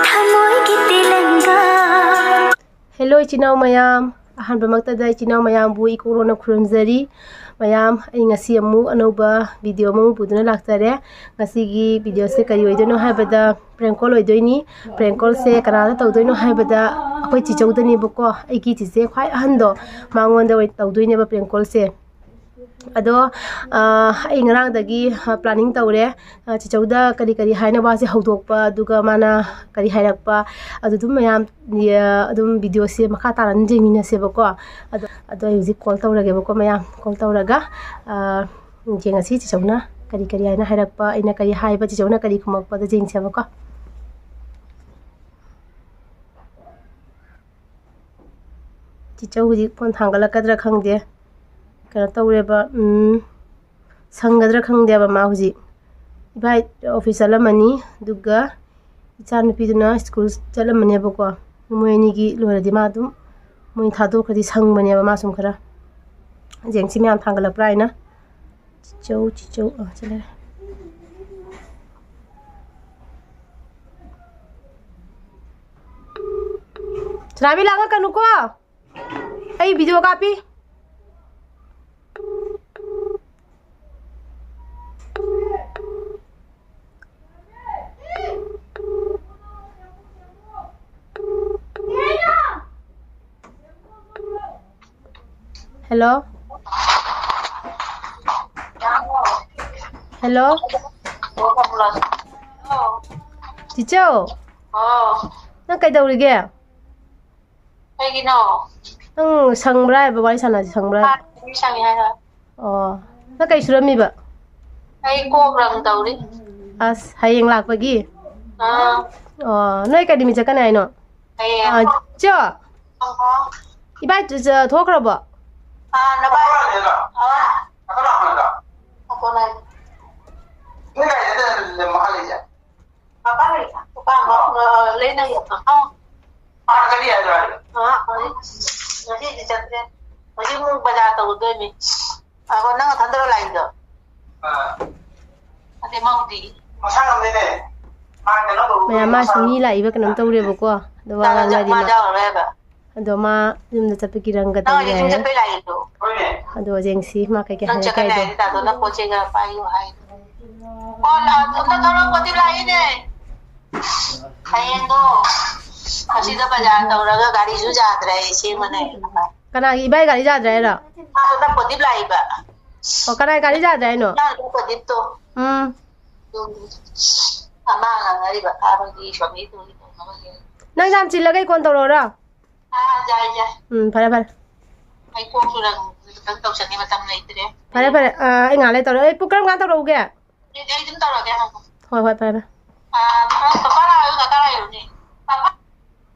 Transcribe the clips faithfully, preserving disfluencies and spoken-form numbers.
ꯊꯃꯣꯏꯒꯤ ꯇꯦꯂꯪꯒꯥ꯫ Hello ꯏꯆꯤꯟ ꯏꯅꯥꯎ ꯃꯌꯥꯝ, ꯑꯍꯥꯟꯕꯃꯛꯇꯗ ꯏꯆꯤꯟ ꯏꯅꯥꯎ ꯃꯌꯥꯝꯕꯨ ꯏꯀꯣꯛꯂꯣꯟꯅ ꯈꯨꯔꯨꯝꯖꯔꯤ꯫ ꯃꯌꯥꯝ, ꯑꯩ ꯉꯁꯤ ꯑꯃꯨꯛ ꯑꯅꯧꯕ video ꯑꯃꯃꯨꯛ ꯄꯨꯗꯨꯅ ꯂꯥꯛꯆꯔꯦ꯫ ꯉꯁꯤꯒꯤ videoꯁꯦ ꯀꯔꯤ ꯑꯣꯏꯗꯣꯏꯅꯣ ꯍꯥꯏꯕꯗ, prank call ꯑꯣꯏꯗꯣꯏꯅꯤ꯫ Prank callꯁꯦ ꯀꯅꯥꯗ ꯇꯧꯗꯣꯏꯅꯣ ꯍꯥꯏꯕꯗ, ꯑꯩꯈꯣꯏ ꯆꯤꯆꯧꯗꯅꯦꯕꯀꯣ, ꯑꯩꯒꯤ ꯆꯤꯆꯦ ꯈ꯭ꯋꯥꯏ ꯑꯍꯟꯗꯣ, ꯃꯉꯣꯟꯗ ꯑꯣꯏꯅ ꯇꯧꯗꯣꯏꯅꯦꯕ prank callꯁꯦ꯫ ꯑꯗꯣ, ꯑ, ꯑꯩ ꯉꯔꯥꯡꯗꯒꯤ, ꯑ, planning ꯇꯧꯔꯦ꯫ ꯑ, ꯆꯤꯆꯧꯗ ꯀꯔꯤ ꯀꯔꯤ ꯍꯥꯏꯅ ꯋꯥꯁꯦ ꯍꯧꯗꯣꯛꯄ, ꯑꯗꯨꯒ ꯃꯥꯅ ꯀꯔꯤ ꯍꯥꯏꯔꯛꯄ, ꯑꯗꯨ ꯑꯗꯨꯝ ꯃꯌꯥꯝ, ꯑ, ꯑꯗꯨꯝ videoꯁꯦ ꯃꯈꯥ ꯇꯥꯅ ꯑꯗꯨꯝ ꯌꯦꯡꯃꯤꯟꯅꯁꯦꯕꯀꯣ꯫ ꯑꯗꯣ, ꯑꯗꯣ ꯑꯩ ꯍꯧꯖꯤꯛ call ꯇꯧꯔꯒꯦꯕꯀꯣ ꯃꯌꯥꯝ꯫ Call ꯇꯧꯔꯒ, ꯑ, ꯌꯦꯡꯉꯁꯤ ꯆꯤꯆꯧꯅ ꯀꯔꯤ ꯀꯔꯤ ꯍꯥꯏꯅ ꯍꯥꯏꯔꯛꯄ, ꯑꯩꯅ ꯀꯔꯤ ꯍꯥꯏꯕ, ꯆꯤꯆꯧꯅ ꯀꯔꯤ ꯈꯨꯝꯃꯛꯄꯗꯣ ꯌꯦꯡꯁꯦꯕꯀꯣ꯫ ꯆꯤꯆꯧ ꯍꯧꯖꯤꯛ phone ꯊꯥꯡꯒꯠꯂꯛꯀꯗ꯭ꯔꯥ ꯈꯪꯗꯦ꯫ ꯀꯩꯅꯣ ꯇꯧꯔꯦꯕ, ꯎꯝ, ꯁꯪꯒꯗ꯭ꯔꯥ ꯈꯪꯗꯦꯕ ꯃꯥ ꯍꯧꯖꯤꯛ꯫ ꯏꯕꯥꯏ office ꯆꯠꯂꯝꯃꯅꯤ, ꯑꯗꯨꯒ ꯏꯆꯥꯅꯨꯄꯤꯗꯨꯅ school ꯆꯠꯂꯝꯃꯅꯦꯕꯀꯣ꯫ ꯃꯣꯏ ꯑꯅꯤꯒꯤ ꯂꯣꯏꯔꯗꯤ ꯃꯥ ꯑꯗꯨꯝ, ꯃꯣꯏ ꯊꯥꯗꯣꯛꯈ꯭ꯔꯗꯤ ꯁꯪꯕꯅꯦꯕ ꯃꯥ ꯁꯨꯝ ꯈꯔ꯫ ꯌꯦꯡꯁꯤ ꯃꯌꯥꯝ ꯊꯥꯡꯒꯠꯂꯛꯄ꯭ꯔꯥ ꯍꯥꯏꯅ꯫ ꯆꯤꯆꯧ, ꯆꯤꯆꯧ, ꯑ, ꯁꯤ ꯂꯩꯔꯦ꯫ ꯁꯅꯥꯕꯤ, ꯂꯥꯡꯉꯛꯀꯅꯨꯀꯣ꯫ ꯑꯩ video ꯀꯥꯞꯄꯤ꯫ Hello? Hello? ꯆꯤꯆꯧ? ꯑꯣ꯫ ꯅꯪ ꯀꯩꯗꯧꯔꯤꯒꯦ? ꯀꯩꯒꯤꯅꯣ? ꯅꯪ ꯁꯪꯕ꯭ꯔꯥ ꯍꯥꯏꯕ, ꯋꯥꯔꯤ ꯁꯥꯟꯅꯁꯤ ꯁꯪꯕ꯭ꯔꯥ? ꯑꯥ, ꯁꯪꯉꯤ ꯍꯥꯏꯔꯣ꯫ ꯑꯣ꯫ ꯅꯪ ꯀꯩ ꯁꯨꯔꯝꯃꯤꯕ? ꯑꯩ ꯀꯣꯛ ꯔꯪ ꯇꯧꯔꯤ꯫ ꯑꯁ, ꯍꯌꯦꯡ ꯂꯥꯛꯄꯒꯤ? ꯑꯥ꯫ ꯑꯣ, ꯅꯣꯏ ꯀꯩ ꯅꯨꯃꯤꯠ ꯆꯠꯀꯅꯤ ꯍꯥꯏꯅꯣ? ꯍꯌꯦꯡ꯫ ꯑꯥ, ꯆꯣ꯫ ꯑꯍꯣ꯫ ꯏꯕꯥꯏ ꯆ-, ꯆ-, ꯊꯣꯛꯈ꯭ꯔꯕꯣ? ꯑꯥ, ꯅꯕꯥꯏ-, ꯑꯥ꯫ ꯅꯣꯏ ꯀꯥꯏꯗ ꯂꯩ-, ꯃꯍꯥ ꯂꯩꯁꯦ? ꯃꯄꯥ ꯂꯩ-, ꯃꯄꯥ, ꯑ, ꯂꯩꯅ-, ꯑ, ꯑꯥ, ꯀꯔꯤ ꯍꯥꯏꯅꯣ ꯍꯥꯏꯔꯤꯕ? ꯑꯥ, ꯍꯧꯖꯤꯛ ꯉꯁꯤꯗꯤ ꯆꯠꯇ꯭ꯔꯦ꯫ ꯍꯧꯖꯤꯛ ꯑꯃꯨꯛ ꯕꯖꯥꯔ ꯇꯧꯔꯨꯗꯣꯏꯅꯤ꯫ ꯑꯗꯣ ꯅꯪ ꯅꯊꯟꯗꯔꯣ ꯂꯥꯛꯏꯗꯣ? ꯑꯥ꯫ ꯑꯗꯩ ꯃꯧꯗꯤ? ꯃꯁꯥ ꯉꯝꯗꯦꯅꯦ꯫ ꯃꯌꯥꯝ, ꯃꯥꯁꯨ ꯃꯤ ꯂꯥꯛꯏꯕ ꯀꯩꯅꯣꯝ ꯇꯧꯔꯦꯕꯀꯣ, ꯑꯗꯣ ꯋꯥ ꯉꯥꯡꯅꯔꯤ ꯃꯥ꯫ ꯑꯗꯣ ꯃꯥ ꯌꯨꯝꯗ ꯆꯠꯄꯒꯤ ꯔꯪꯒ ꯇꯧꯔꯤ ꯍꯥꯏꯌꯦ꯫ ꯑꯗꯣ ꯌꯦꯡꯁꯤ ꯃꯥ ꯀꯩꯀꯩ ꯍꯥꯏꯔꯛꯀꯦ ꯍꯥꯏꯗꯣ꯫ ꯍꯌꯦꯡꯗꯣ ꯑꯁꯤꯗ ꯕꯖꯥꯔ ꯇꯧꯔꯒ ꯒꯥꯔꯤꯁꯨ ꯌꯥꯗ꯭ꯔꯦ, ꯏꯆꯦ ꯑꯃꯅꯦ꯫ ꯀꯅꯥꯒꯤ, ꯏꯕꯥꯏ ꯒꯥꯔꯤ ꯌꯥꯗ꯭ꯔꯦ ꯍꯥꯏꯔꯣ? ꯃꯥ ꯍꯟꯗꯛ ꯄ꯭ꯔꯗꯤꯞ ꯂꯥꯛꯏꯕ꯫ ꯑꯣ, ꯀꯅꯥꯏ ꯒꯥꯔꯤ ꯌꯥꯗ꯭ꯔꯦ ꯍꯥꯏꯅꯣ? ꯃꯥ ꯍꯟꯗꯛ ꯄ꯭ꯔꯗꯤꯞꯇꯣ꯫ ꯎꯝ꯫ ꯑꯗꯨꯒꯤ ꯑꯃ ꯉꯥꯡꯅꯔꯤꯕ ꯐꯥꯕꯒꯤ ꯁꯣꯝꯗꯒꯤ ꯇꯨꯡꯒꯤ ꯇꯧꯅꯕꯒꯤ꯫ ꯅꯪ ꯌꯥꯝ ꯆꯤꯜꯂꯒ ꯑꯩ ꯀꯣꯟ ꯇꯧꯔꯛꯑꯣꯔꯣ? ꯑꯥ, ꯌꯥꯏ, ꯌꯥꯏ꯫ ꯎꯝ, ꯐꯔꯦ, ꯐꯔꯦ꯫ ꯑꯩ ꯀꯣꯛꯁꯨ ꯔꯪ ꯈꯤꯇꯪ ꯇꯧꯁꯟꯅꯤ, ꯃꯇꯝ ꯂꯩꯇ꯭ꯔꯦ꯫ ꯐꯔꯦ, ꯐꯔꯦ꯫ ꯑꯥ, ꯑꯩ ꯉꯥꯏꯍꯥꯛ ꯂꯩ ꯇꯧꯔꯛꯑꯣ꯫ ꯑꯩ ꯄꯨꯡ ꯀꯔꯝ ꯀꯥꯟ ꯇꯧꯔꯛꯎꯒꯦ? ꯑꯗꯨꯗꯤ ꯑꯩ ꯑꯗꯨꯝ ꯇꯧꯔꯛꯑꯒꯦ, ꯉꯥꯏꯈꯣ꯫ ꯍꯣꯏ, ꯍꯣꯏ, ꯐꯔꯦ, ꯐꯔꯦ꯫ ꯑꯥ, ꯄꯄꯥ ꯂꯥꯛꯑꯣ, ꯀꯀꯥ ꯂꯥꯛꯑꯣꯅꯦ꯫ ꯄꯄꯥ꯫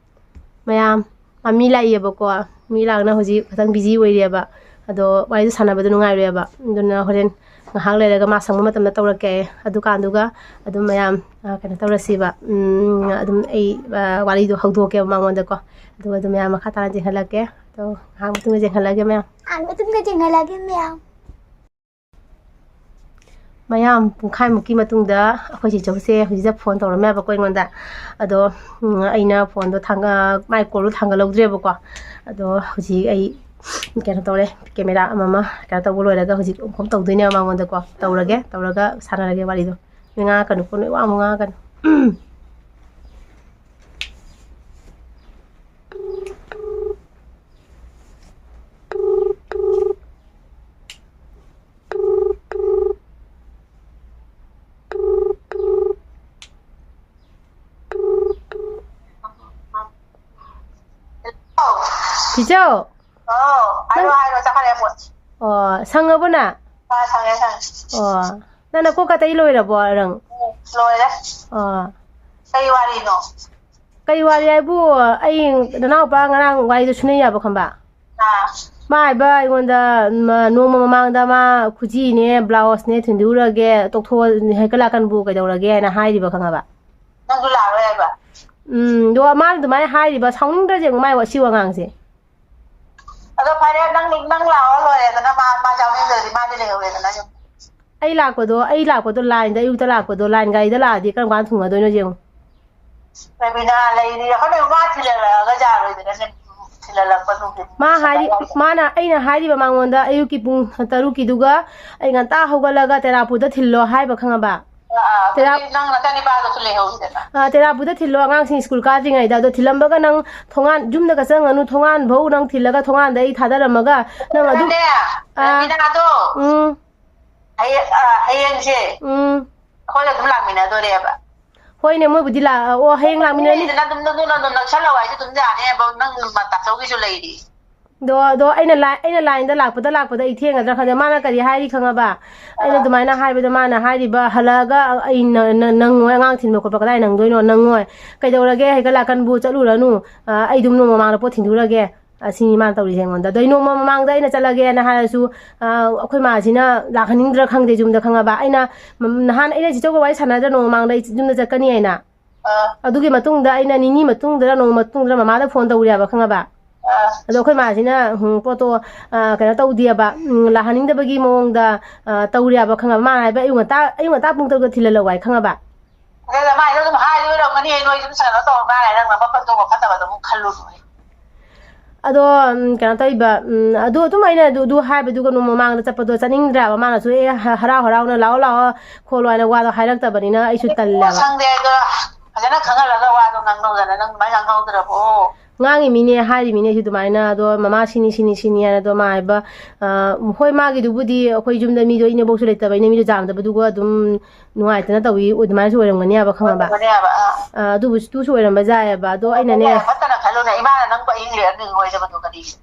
ꯃꯌꯥꯝ, ꯑꯥ, ꯃꯤ ꯂꯥꯛꯏꯌꯦꯕꯀꯣ꯫ ꯃꯤ ꯂꯥꯛꯅ ꯍꯧꯖꯤꯛ ꯈꯤꯇꯪ busy ꯑꯣꯏꯔꯤꯌꯦꯕ꯫ ꯑꯗꯣ ꯋꯥꯔꯤꯗꯣ ꯁꯥꯟꯅꯕꯗꯣ ꯅꯨꯡꯉꯥꯏꯔꯣꯏꯌꯦꯕ꯫ ꯑꯗꯨꯅ ꯍꯣꯔꯦꯟ ꯉꯥꯏꯍꯥꯛ ꯂꯩꯔꯒ ꯃꯥ ꯁꯪꯕ ꯃꯇꯝꯗ ꯇꯧꯔꯛꯀꯦ꯫ ꯑꯗꯨꯀꯥꯟꯗꯨꯒ ꯑꯗꯨꯝ ꯃꯌꯥꯝ, ꯑꯥ, ꯀꯩꯅꯣ ꯇꯧꯔꯁꯤꯕ꯫ ꯎꯝ, ꯑꯗꯨꯝ ꯑꯩ, ꯑꯥ, ꯋꯥꯔꯤꯗꯣ ꯍꯧꯗꯣꯛꯀꯦꯕ ꯃꯉꯣꯟꯗꯀꯣ꯫ ꯑꯗꯨꯒ ꯑꯗꯨꯝ ꯃꯌꯥꯝ ꯃꯈꯥ ꯇꯥꯅ ꯆꯦꯟꯍꯜꯂꯛꯀꯦ꯫ ꯑꯗꯣ ꯉꯥꯏꯍꯥꯛ ꯃꯇꯨꯡꯗ ꯆꯦꯟꯍꯜꯂꯛꯑꯒꯦ ꯃꯌꯥꯝ꯫ ꯉꯥꯏꯍꯥꯛ ꯃꯇꯨꯡꯗ ꯆꯦꯟꯍꯜꯂꯛꯑꯒꯦ ꯃꯌꯥꯝ꯫ ꯃꯌꯥꯝ, ꯄꯨꯡꯈꯥꯏꯃꯨꯛꯀꯤ ꯃꯇꯨꯡꯗ ꯑꯩꯈꯣꯏ ꯆꯦꯆꯧꯁꯦ ꯍꯧꯖꯤꯛꯇ phone ꯇꯧꯔꯝꯃꯦꯕꯀꯣ ꯑꯩꯉꯣꯟꯗ꯫ ꯑꯗꯣ, ꯎꯝ, ꯑꯩꯅ phoneꯗꯣ ꯊꯥꯡꯒ-, ꯃꯥꯏ callꯗꯣ ꯊꯥꯡꯒꯠꯍꯧꯗ꯭ꯔꯦꯕꯀꯣ꯫ ꯑꯗꯣ ꯍꯧꯖꯤꯛ ꯑꯩ ꯀꯩꯅꯣ ꯇꯧꯔꯦ, camera ꯑꯃꯃ ꯀꯩꯅꯣ ꯇꯧꯕ ꯂꯣꯏꯔꯒ ꯍꯧꯖꯤꯛ ꯑꯃꯨꯛ phone ꯇꯧꯗꯣꯏꯅꯦꯕ ꯃꯉꯣꯟꯗꯀꯣ꯫ ꯇꯧꯔꯒꯦ, ꯇꯧꯔꯒ ꯁꯥꯟꯅꯔꯒꯦ ꯋꯥꯔꯤꯗꯣ꯫ ꯅꯣꯏ ꯉꯥꯡꯉꯛꯀꯅꯨꯀꯣ, ꯅꯣꯏ ꯋꯥ ꯑꯃꯨꯛ ꯉꯥꯡꯉꯛꯀꯅꯨ꯫ ꯆꯤꯆꯧ꯫ ꯑꯣ, ꯍꯥꯏꯔꯣ, ꯅꯪ ꯍꯥꯏꯔꯣ, ꯆꯥꯛ ꯍꯥꯏꯔꯦ, ꯑꯃꯨꯛ꯫ ꯑꯣ, ꯁꯪꯉꯕꯣ ꯅꯪ? ꯑꯥ, ꯁꯪꯉꯦ, ꯁꯪꯉꯦ꯫ ꯑꯣ, ꯅꯪ ꯅꯀꯣꯛ ꯀꯇꯩ ꯂꯣꯏꯔꯕꯣ, ꯔꯪ? ꯎꯝ, ꯂꯣꯏꯔꯦ꯫ ꯑꯣ꯫ ꯀꯩ ꯋꯥꯔꯤꯅꯣ? ꯀꯩ ꯋꯥꯔꯤ ꯍꯥꯏꯕꯨ, ꯑꯩ ꯅꯅꯥꯎꯄꯥ ꯉꯔꯥꯡ ꯋꯥꯔꯤꯗꯣ ꯁꯨꯡꯌꯥ ꯌꯥꯕ ꯈꯪꯕ? ꯑꯥ꯫ ꯃꯥ ꯍꯥꯏꯕ ꯑꯩꯉꯣꯟꯗ, ꯃ-, ꯅꯣꯡꯃ ꯃꯃꯥꯡꯗ ꯃꯥ ꯈꯨꯖꯤꯅꯦ, blouseꯅꯦ ꯊꯤꯟꯗꯣꯛꯎꯔꯒꯦ, ꯇꯣꯛꯊꯣꯛꯑ ꯍꯦꯛꯇ ꯂꯥꯛꯀꯟꯕꯨ ꯀꯩꯗꯧꯔꯒꯦ ꯍꯥꯏꯅ ꯍꯥꯏꯔꯤꯕ ꯈꯪꯉꯕ? ꯅꯪꯁꯨ ꯂꯥꯛꯑꯔꯣꯏ ꯍꯥꯏꯕ? ꯎꯝ, ꯑꯗꯣ ꯃꯥꯅ ꯑꯗꯨꯃꯥꯏꯅ ꯍꯥꯏꯔꯤꯕ, ꯁꯥꯎꯅꯤꯡꯗ꯭ꯔꯥ ꯌꯦꯡꯉꯨ ꯃꯥꯏ ꯋꯥ-, ꯁꯤ ꯋꯥꯉꯥꯡꯁꯦ꯫ ꯑꯗꯣ ꯐꯔꯦ, ꯅꯪ, ꯅꯪ ꯂꯥꯛꯑꯣ ꯂꯣꯏꯔꯦꯗꯅ, ꯃꯥ, ꯃꯥ ꯌꯥꯎꯅꯤꯡꯗ꯭ꯔꯗꯤ ꯃꯥꯗꯤ ꯂꯩꯍꯧꯔꯦꯗꯅ ꯌꯨꯝ꯫ ꯑꯩ ꯂꯥꯛꯄꯗꯣ, ꯑꯩ ꯂꯥꯛꯄꯗꯣ ꯂꯥꯏꯟꯗ, ꯑꯌꯨꯛꯇ ꯂꯥꯛꯄꯗꯣ ꯂꯥꯏꯟ ꯒꯥꯔꯤꯗ ꯂꯥꯛꯑꯗꯤ ꯀꯔꯝ ꯀꯥꯟꯗ ꯊꯨꯡꯅꯗꯣꯏꯅꯣ ꯌꯦꯡꯉꯨ꯫ ꯔꯕꯤꯅꯥ ꯂꯩꯔꯤ, ꯑꯩꯈꯣꯏꯅ ꯃꯥ ꯊꯤꯜꯍꯜꯂꯛꯑꯒ ꯌꯥꯔꯣꯏꯗꯅ ꯁꯦ, ꯊꯤꯜꯍꯜꯂꯛꯄ ꯅꯨꯡꯊꯤꯜ ꯃꯥ ꯍꯥꯏꯔꯤ, ꯃꯥꯅ, ꯑꯩꯅ ꯍꯥꯏꯔꯤꯕ ꯃꯉꯣꯟꯗ ꯑꯌꯨꯛꯀꯤ ꯄꯨꯡ ꯇꯔꯨꯛꯀꯤꯗꯨꯒ ꯑꯩ ꯉꯟꯇꯥ ꯍꯧꯒꯠꯂꯒ ꯇꯦꯔꯥꯄꯨꯔꯗ ꯊꯤꯜꯂꯣ ꯍꯥꯏꯕ, ꯈꯪꯉꯕ? ꯑꯥ, ꯑꯥ, ꯇꯦꯔꯥ-, ꯑꯗꯨꯗꯤ ꯅꯪ ꯅꯆꯥꯅꯤꯄꯥꯗꯨꯁꯨ ꯂꯩꯍꯧꯔꯤꯗꯅ꯫ ꯑꯥ, ꯇꯦꯔꯥꯄꯨꯔꯗ ꯊꯤꯜꯂꯣ, ꯑꯉꯥꯡꯁꯤꯡ ꯁ꯭ꯀꯨꯜ ꯀꯥꯗ꯭ꯔꯤꯉꯩꯗ꯫ ꯑꯗꯣ ꯊꯤꯜꯂꯝꯕꯒ ꯅꯪ ꯊꯣꯡꯒꯥꯟ, ꯌꯨꯝꯗꯒ ꯆꯪꯉꯅꯨ, ꯊꯣꯡꯒꯥꯟꯐꯧ ꯅꯪ ꯊꯤꯜꯂꯒ ꯊꯣꯡꯒꯥꯟꯗ ꯑꯩ ꯊꯥꯗꯔꯝꯃꯒ ꯅꯪ ꯑꯗꯨꯝ ꯅꯪꯅꯦ, ꯑꯥ꯫ ꯔꯕꯤꯅꯥꯗꯣ, ꯎꯝ꯫ ꯍꯌꯦꯡ, ꯑꯥ, ꯍꯌꯦꯡꯁꯦ ꯎꯝ꯫ ꯑꯩꯈꯣꯏꯒ ꯑꯗꯨꯝ ꯂꯥꯛꯃꯤꯟꯅꯗꯣꯔꯦꯕ꯫ ꯍꯣꯏꯅꯦ, ꯃꯣꯏꯕꯨꯗꯤ ꯂꯥꯛ-, ꯑꯣ, ꯍꯌꯦꯡ ꯂꯥꯛꯃꯤꯟꯅꯅꯤ꯫ ꯑꯗꯨꯝ, ꯑꯗꯨꯝ, ꯑꯗꯨꯝ, ꯑꯗꯨꯝ ꯅꯛꯁꯜꯂꯛꯑꯣ ꯍꯥꯏꯁꯦ ꯑꯗꯨꯝ ꯌꯥꯅꯦꯕ, ꯅꯪ ꯇꯥꯆꯧꯒꯤꯁꯨ ꯂꯩꯔꯤ꯫ ꯑꯗꯣ, ꯑꯗꯣ ꯑꯩꯅ ꯂꯥꯏ-, ꯑꯩꯅ ꯂꯥꯏꯟꯗ ꯂꯥꯛꯄꯗ, ꯂꯥꯛꯄꯗ ꯑꯩ ꯊꯦꯡꯒꯗ꯭ꯔꯥ ꯈꯪꯗꯦ꯫ ꯃꯥꯅ ꯀꯔꯤ ꯍꯥꯏꯔꯤ ꯈꯪꯉꯕ? ꯑꯩꯅ ꯑꯥ꯫ ꯑꯗꯨꯃꯥꯏꯅ ꯍꯥꯏꯕꯗ ꯃꯥꯅ ꯍꯥꯏꯔꯤꯕ, "ꯍꯜꯂꯛꯑꯒ ꯑꯩ ꯅ-, ꯅ-, ꯅꯪꯉꯣꯏ, ꯑꯉꯥꯡ ꯊꯤꯟꯕ ꯈꯣꯠꯄ ꯀꯗꯥꯏ ꯅꯪꯗꯣꯏꯅꯣ? ꯅꯪꯉꯣꯏ꯫ ꯀꯩꯗꯧꯔꯒꯦ? ꯍꯦꯛꯇ ꯂꯥꯛꯀꯟꯕꯨ ꯆꯠꯂꯨꯔꯅꯨ꯫ ꯑ, ꯑꯩ ꯑꯗꯨꯝ ꯅꯣꯡꯃ ꯃꯃꯥꯡꯗ ꯄꯣꯠ ꯊꯤꯟꯗꯣꯔꯒꯦ", ꯑꯁꯤꯅꯤ ꯃꯥꯅ ꯇꯧꯔꯤꯁꯦ ꯑꯩꯉꯣꯟꯗ꯫ ꯑꯗꯣ ꯑꯩ ꯅꯣꯡꯃ ꯃꯃꯥꯡꯗ ꯑꯩꯅ ꯆꯠꯂꯒꯦꯅ ꯍꯥꯏꯔꯁꯨ, ꯑ, ꯑꯩꯈꯣꯏ ꯃꯥꯁꯤꯅ ꯂꯥꯛꯍꯟꯅꯤꯡꯗ꯭ꯔꯥ ꯈꯪꯗꯦ ꯌꯨꯝꯗ, ꯈꯪꯉꯕ? ꯑꯩꯅ, ꯝ-, ꯅꯍꯥꯟ ꯑꯩꯅ ꯆꯤꯆꯧꯒ ꯋꯥꯔꯤ ꯁꯥꯟꯅꯗ꯭ꯔꯥ ꯅꯣꯡꯃ ꯃꯃꯥꯡꯗ ꯑꯩ ꯌꯨꯝꯗ ꯆꯠꯀꯅꯤ ꯍꯥꯏꯅ? ꯑꯥ꯫ ꯑꯗꯨꯒꯤ ꯃꯇꯨꯡꯗ ꯑꯩꯅ ꯅꯤꯅꯤ ꯃꯇꯨꯡꯗꯔ ꯅꯣꯡꯃ ꯃꯇꯨꯡꯗꯔ ꯃꯃꯥꯗ ꯐꯣꯟ ꯇꯧꯔꯦꯕ, ꯈꯪꯉꯕ? ꯑꯥ꯫ ꯑꯗꯣ ꯑꯩꯈꯣꯏ ꯃꯥꯁꯤꯅ, ꯎꯝ, ꯄꯣꯠꯇꯣ, ꯑꯥ, ꯀꯩꯅꯣ ꯇꯧꯗꯦꯕ, ꯎꯝ, ꯂꯥꯛꯍꯟꯅꯤꯡꯗꯕꯒꯤ ꯃꯑꯣꯡꯗ, ꯑꯥ, ꯇꯧꯔꯦꯕ, ꯈꯪꯉꯕ? ꯃꯥꯅ ꯍꯥꯏꯕ ꯑꯌꯨꯛ ꯉꯟꯇꯥ, ꯑꯌꯨꯛ ꯉꯟꯇꯥ ꯄꯨꯡ ꯇꯔꯨꯛꯇ ꯊꯤꯜꯍꯜꯂꯛꯑꯣ ꯍꯥꯏ, ꯈꯪꯉꯕ? ꯑꯗꯨꯗ ꯃꯥꯏꯗꯣ ꯑꯗꯨꯝ ꯍꯥꯏꯔꯤ ꯑꯣꯏꯔꯝꯒꯅꯤ, ꯅꯣꯏ ꯌꯨꯝ ꯁꯥꯟꯅꯕ ꯇꯧꯔ ꯃꯥ ꯍꯥꯏꯔ ꯅꯪꯅ ꯃꯐꯝꯗꯨꯒ ꯐꯠꯇꯕꯗꯨ ꯑꯃꯨꯛ ꯈꯜꯂꯨꯅꯨ꯫ ꯑꯗꯣ, ꯎꯝ, ꯀꯩꯅꯣ ꯇꯧꯔꯤꯕ, ꯎꯝ, ꯑꯗꯨ ꯑꯗꯨꯝ ꯑꯩꯅ ꯑꯗꯨ, ꯑꯗꯨ ꯍꯥꯏꯕꯗꯨꯒ ꯅꯣꯡꯃ ꯃꯃꯥꯡꯗ ꯆꯠꯄꯗꯣ ꯆꯠꯅꯤꯡꯗ꯭ꯔꯦꯕ꯫ ꯃꯥꯅꯁꯨ, "ꯑꯦ, ꯍ-, ꯍꯔꯥꯎ ꯍꯔꯥꯎꯅ ꯂꯥꯛꯑꯣ, ꯂꯥꯛꯑꯣ, ꯈꯣꯠꯂꯣ" ꯍꯥꯏꯅ ꯋꯥꯗꯣ ꯍꯥꯏꯔꯛꯇꯕꯅꯤꯅ ꯑꯩꯁꯨ ꯇꯜꯂꯦꯕ꯫ ꯁꯪꯗꯦ ꯍꯥꯏꯗꯣ ꯐꯖꯅ ꯈꯪꯍꯜꯂꯒ ꯋꯥꯗꯣ ꯉꯥꯡꯅꯧꯗꯅ ꯅꯪ ꯑꯗꯨꯃꯥꯏꯅ ꯉꯥꯡꯍꯧꯗ꯭ꯔꯕꯣ? ꯉꯥꯡꯉꯤ ꯃꯤꯅꯦ, ꯍꯥꯏꯔꯤ ꯃꯤꯅꯦ ꯑꯩꯁꯨ ꯑꯗꯨꯃꯥꯏꯅ꯫ ꯑꯗꯣ ꯃꯃꯥ ꯁꯤꯅꯤ, ꯁꯤꯅꯤ, ꯁꯤꯅꯤ ꯍꯥꯏꯅ ꯑꯗꯣ ꯃꯥ ꯍꯥꯏꯕ, ꯑ, ꯍꯣꯏ, ꯃꯥꯒꯤꯗꯨꯕꯨꯗꯤ ꯑꯩꯈꯣꯏ ꯌꯨꯝꯗ ꯃꯤꯗꯣ ꯏꯅꯦꯝꯕꯣꯛꯁꯨ ꯂꯩꯇꯕꯅꯤꯅ ꯃꯤꯗꯣ ꯌꯥꯝꯗꯕꯗꯨꯒ ꯑꯗꯨꯝ ꯅꯨꯡꯉꯥꯏꯇꯅ ꯇꯧꯏ, ꯑꯗꯨꯃꯥꯏꯅꯁꯨ ꯑꯣꯏꯔꯝꯒꯅꯦꯕ, ꯈꯪꯉꯕ? ꯑꯣꯏꯔꯝꯒꯅꯦꯕ, ꯑꯥ꯫ ꯑ, ꯑꯗꯨꯕꯨꯁꯨ ꯑꯣꯏꯔꯝꯕ ꯌꯥꯏꯑꯕ꯫ ꯑꯗꯣ ꯑꯩꯅꯅꯦ, ꯐꯠꯇꯅ ꯈꯜꯂꯨꯅꯦ, ꯏꯃꯥꯅ ꯅꯪꯕꯨ ꯑꯍꯤꯡ ꯂꯦꯛꯍꯟꯅꯤꯡꯉꯣꯏꯗꯕꯗꯣ ꯀꯔꯤꯒꯤ?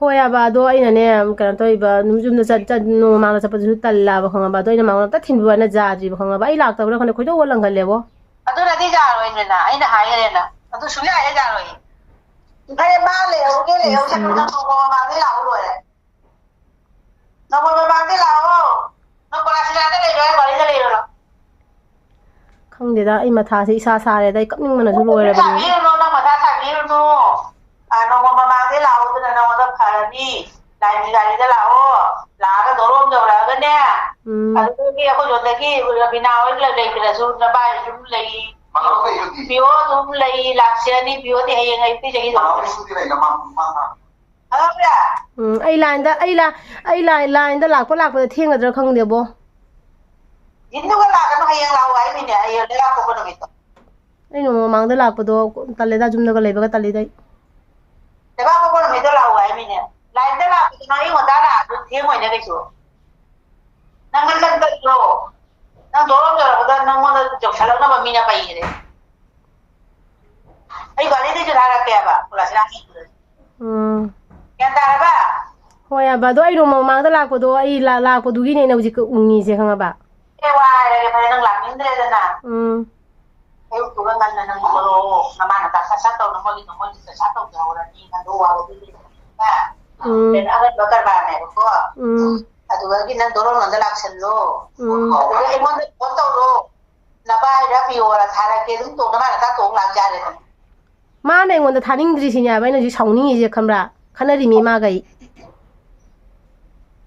ꯍꯣꯏ ꯍꯥꯏꯕ, ꯑꯗꯣ ꯑꯩꯅꯅꯦ, ꯀꯩꯅꯣ ꯇꯧꯔꯤꯕ, ꯅꯨꯃꯤꯠ ꯌꯨꯝꯗ ꯆꯠ-, ꯆꯠ-, ꯅꯣꯡꯃ ꯃꯃꯥꯡꯗ ꯆꯠꯄꯗꯨꯁꯨ ꯇꯜꯂꯕ, ꯈꯪꯉꯕ? ꯑꯗꯣ ꯑꯩꯅ ꯃꯉꯣꯟꯗ ꯑꯝꯇ ꯊꯤꯟꯕꯤꯌꯨ ꯍꯥꯏꯅ ꯌꯥꯗ꯭ꯔꯤꯕ, ꯈꯪꯉꯕ? ꯑꯩ ꯂꯥꯛꯇꯕ꯭ꯔꯥ ꯈꯪꯗꯦ, ꯈꯣꯏꯗꯧ ꯂꯪꯒꯜꯂꯦꯕꯣ꯫ ꯑꯗꯨꯅꯗꯤ ꯌꯥꯔꯣꯏꯅꯦ, ꯅ-, ꯑꯩꯅ ꯍꯥꯏꯈ꯭ꯔꯦꯅ꯫ ꯑꯗꯨ ꯁꯨꯡꯌꯥ ꯍꯦꯛ ꯌꯥꯔꯣꯏ꯫ ꯐꯔꯦ, ꯃꯥ ꯂꯩꯍꯧꯒꯦ, ꯂꯩꯍꯧꯁꯦ, ꯅꯪ ꯅꯣꯡꯃ ꯃꯃꯥꯡꯗꯩ ꯂꯥꯛꯑꯣ ꯂꯣꯏꯔꯦ꯫ ꯅꯣꯡꯃ ꯃꯃꯥꯡꯗꯩ ꯂꯥꯛꯑꯣ꯫ ꯅꯪ ꯀꯣꯂꯥꯁꯤꯂꯥꯗ ꯂꯩꯔꯣ ꯍꯥꯏ ꯋꯥꯔꯤꯗ ꯂꯩꯔꯨꯔꯣ꯫ ꯈꯪꯗꯦꯗ, ꯑꯩ ꯃꯊꯥꯁꯦ ꯏꯁꯥ ꯁꯥꯔꯦꯗ, ꯑꯩ ꯀꯞꯅꯤꯡꯕꯅꯁꯨ ꯂꯣꯏꯔꯕꯅꯤ꯫ ꯁꯥꯕꯤꯔꯨꯅꯨ, ꯅꯪ ꯃꯊꯥ ꯁꯥꯕꯤꯔꯨꯅꯨ꯫ ꯑ, ꯅꯣꯡꯃ ꯃꯃꯥꯡꯗꯩ ꯂꯥꯛꯑꯣ, ꯑꯗꯨꯅ ꯅꯉꯣꯟꯗ ꯐꯔꯅꯤ꯫ ꯂꯥꯏꯟꯒꯤ ꯒꯥꯔꯤꯗ ꯂꯥꯛꯑꯣ꯫ ꯂꯥꯛꯑꯒ ꯗꯣꯔꯣꯝ ꯌꯧꯔꯛꯑꯒꯅꯦ, ꯎꯝ꯫ ꯑꯗꯨꯗꯒꯤ ꯑꯩꯈꯣꯏ ꯂꯣꯟꯗꯒꯤ ꯔꯕꯤꯅꯥ ꯍꯣꯏ ꯂꯩ-, ꯂꯩꯇ꯭ꯔꯁꯨ ꯅꯕꯥꯏ ꯑꯗꯨꯝ ꯂꯩ꯫ ꯃꯅꯥꯎ ꯂꯩꯔꯗꯤ? ꯄꯤꯌꯣ ꯑꯗꯨꯝ ꯂꯩ, ꯂꯥꯛꯆꯅꯤ꯫ ꯄꯤꯌꯣꯗꯤ ꯍꯌꯦꯡ ꯑꯌꯨꯛꯇꯒꯤ ꯆꯠꯈꯤꯗꯧꯕꯅꯤ꯫ ꯃꯅꯥꯎ ꯁꯨꯇꯤ ꯂꯩꯅ ꯃꯥ, ꯃꯥ, ꯃꯥ꯫ ꯈꯪꯉꯕ꯭ꯔꯥ? ꯎꯝ, ꯑꯩ ꯂꯥꯏꯟꯗ, ꯑꯩ ꯂꯥ-, ꯑꯩ ꯂꯥꯏ-, ꯂꯥꯏꯟꯗ ꯂꯥꯛꯄ ꯂꯥꯛꯄꯗ ꯊꯦꯡꯒꯗ꯭ꯔꯥ ꯈꯪꯗꯦꯕꯣ꯫ ꯖꯤꯟꯗꯨꯒ ꯂꯥꯛꯀꯅꯨ, ꯍꯌꯦꯡ ꯂꯥꯛꯑꯣ ꯍꯥꯏꯃꯤꯅꯦ, ꯑꯩ ꯂꯩꯕꯥꯛ ꯄꯣꯛꯄ ꯅꯨꯃꯤꯠꯇꯣ꯫ ꯑꯩ ꯅꯣꯡꯃ ꯃꯃꯥꯡꯗ ꯂꯥꯛꯄꯗꯣ ꯇꯜꯂꯦꯗ, ꯌꯨꯝꯗꯒ ꯂꯩꯕꯒ ꯇꯜꯂꯤꯗ ꯑꯩ꯫ ꯂꯩꯕꯥꯛ ꯄꯣꯛꯄ ꯅꯨꯃꯤꯠꯇꯣ ꯂꯥꯛꯑꯣ ꯍꯥꯏꯃꯤꯅꯦ꯫ ꯂꯥꯏꯟꯗ ꯂꯥꯛꯄꯗꯨꯅ ꯑꯌꯨꯛ ꯉꯟꯇꯥ ꯂꯥꯛꯑꯁꯨ ꯊꯦꯡꯉꯣꯏꯅꯦ ꯀꯩꯁꯨ꯫ ꯅꯪ ꯉꯟꯅ ꯆꯠꯂꯣ꯫ ꯅꯪ ꯗꯣꯔꯣꯝ ꯌꯧꯔꯛꯄꯗ ꯅꯪꯉꯣꯟꯗ ꯌꯧꯁꯜꯂꯛꯅꯕ ꯃꯤꯅ ꯄꯩꯈ꯭ꯔꯦ꯫ ꯑꯩ ꯒꯥꯔꯤꯗꯩꯁꯨ ꯊꯥꯔꯛꯀꯦꯕ, ꯀꯣꯂꯥꯁꯤꯅꯥ ꯆꯠꯄꯗ꯫ ꯎꯝ꯫ ꯒ꯭ꯌꯥꯟ ꯇꯥꯔꯕ? ꯍꯣꯏ, ꯑꯕ꯫ ꯑꯗꯣ ꯑꯩ ꯅꯣꯡꯃ ꯃꯃꯥꯡꯗ ꯂꯥꯛꯄꯗꯣ, ꯑꯩ ꯂꯥ-, ꯂꯥꯛꯄꯗꯨꯒꯤꯅꯦ ꯑꯩꯅ ꯍꯧꯖꯤꯛ ꯎꯪꯉꯤꯁꯦ, ꯈꯪꯉꯕ? ꯑꯦ, ꯋꯥ ꯍꯥꯏꯔꯒꯦ, ꯐꯔꯦ, ꯅꯪ ꯂꯥꯛꯅꯤꯡꯗ꯭ꯔꯦꯗꯅ꯫ ꯎꯝ꯫ ꯑꯌꯨꯛꯇꯨꯒ ꯉꯟꯅ ꯅꯪ ꯊꯣꯛꯂꯛꯑꯣ, ꯅꯃꯥꯅ ꯆꯥꯛ ꯁꯠ ꯁꯠ ꯇꯧꯅ ꯃꯣꯏꯒꯤꯗꯣ, ꯃꯣꯏꯒꯤ ꯆꯥꯛ ꯁꯠ ꯇꯧꯖꯍꯧꯔꯅꯤ, ꯅꯪꯗꯣ ꯋꯥꯕꯗꯨꯒꯤ꯫ ꯎꯝ꯫ ꯑꯗꯨꯅ ꯑꯉꯟꯕ ꯀꯔꯕꯥꯔꯅꯦꯕꯀꯣ꯫ ꯎꯝ꯫ ꯑꯗꯨꯗꯒꯤ ꯅꯪ ꯗꯣꯔꯣꯟ ꯂꯣꯝꯗ ꯂꯥꯛꯁꯜꯂꯣ꯫ ꯎꯝ꯫ ꯑꯗꯨꯒ ꯑꯩꯉꯣꯟꯗ ꯐꯣꯟ ꯇꯧꯔꯣ꯫ ꯅꯕꯥꯏꯔ ꯄꯤꯌꯣꯔ ꯊꯥꯔꯛꯀꯦ, ꯑꯗꯨꯝ ꯇꯣꯡꯅ ꯃꯥꯅ ꯆꯥꯛ ꯇꯣꯡ ꯂꯥꯛ ꯌꯥꯔꯦꯗꯅ꯫ ꯃꯥꯅ ꯑꯩꯉꯣꯟꯗ ꯊꯥꯅꯤꯡꯗ꯭ꯔꯤꯁꯤꯅꯦ ꯍꯥꯏꯕ ꯑꯩꯅ ꯍꯧꯖꯤꯛ ꯁꯥꯎꯅꯤꯡꯉꯤꯁꯦ, ꯈꯪꯕ꯭ꯔꯥ? ꯈꯠꯅꯔꯤꯃꯤ ꯃꯥꯒ ꯑꯩ꯫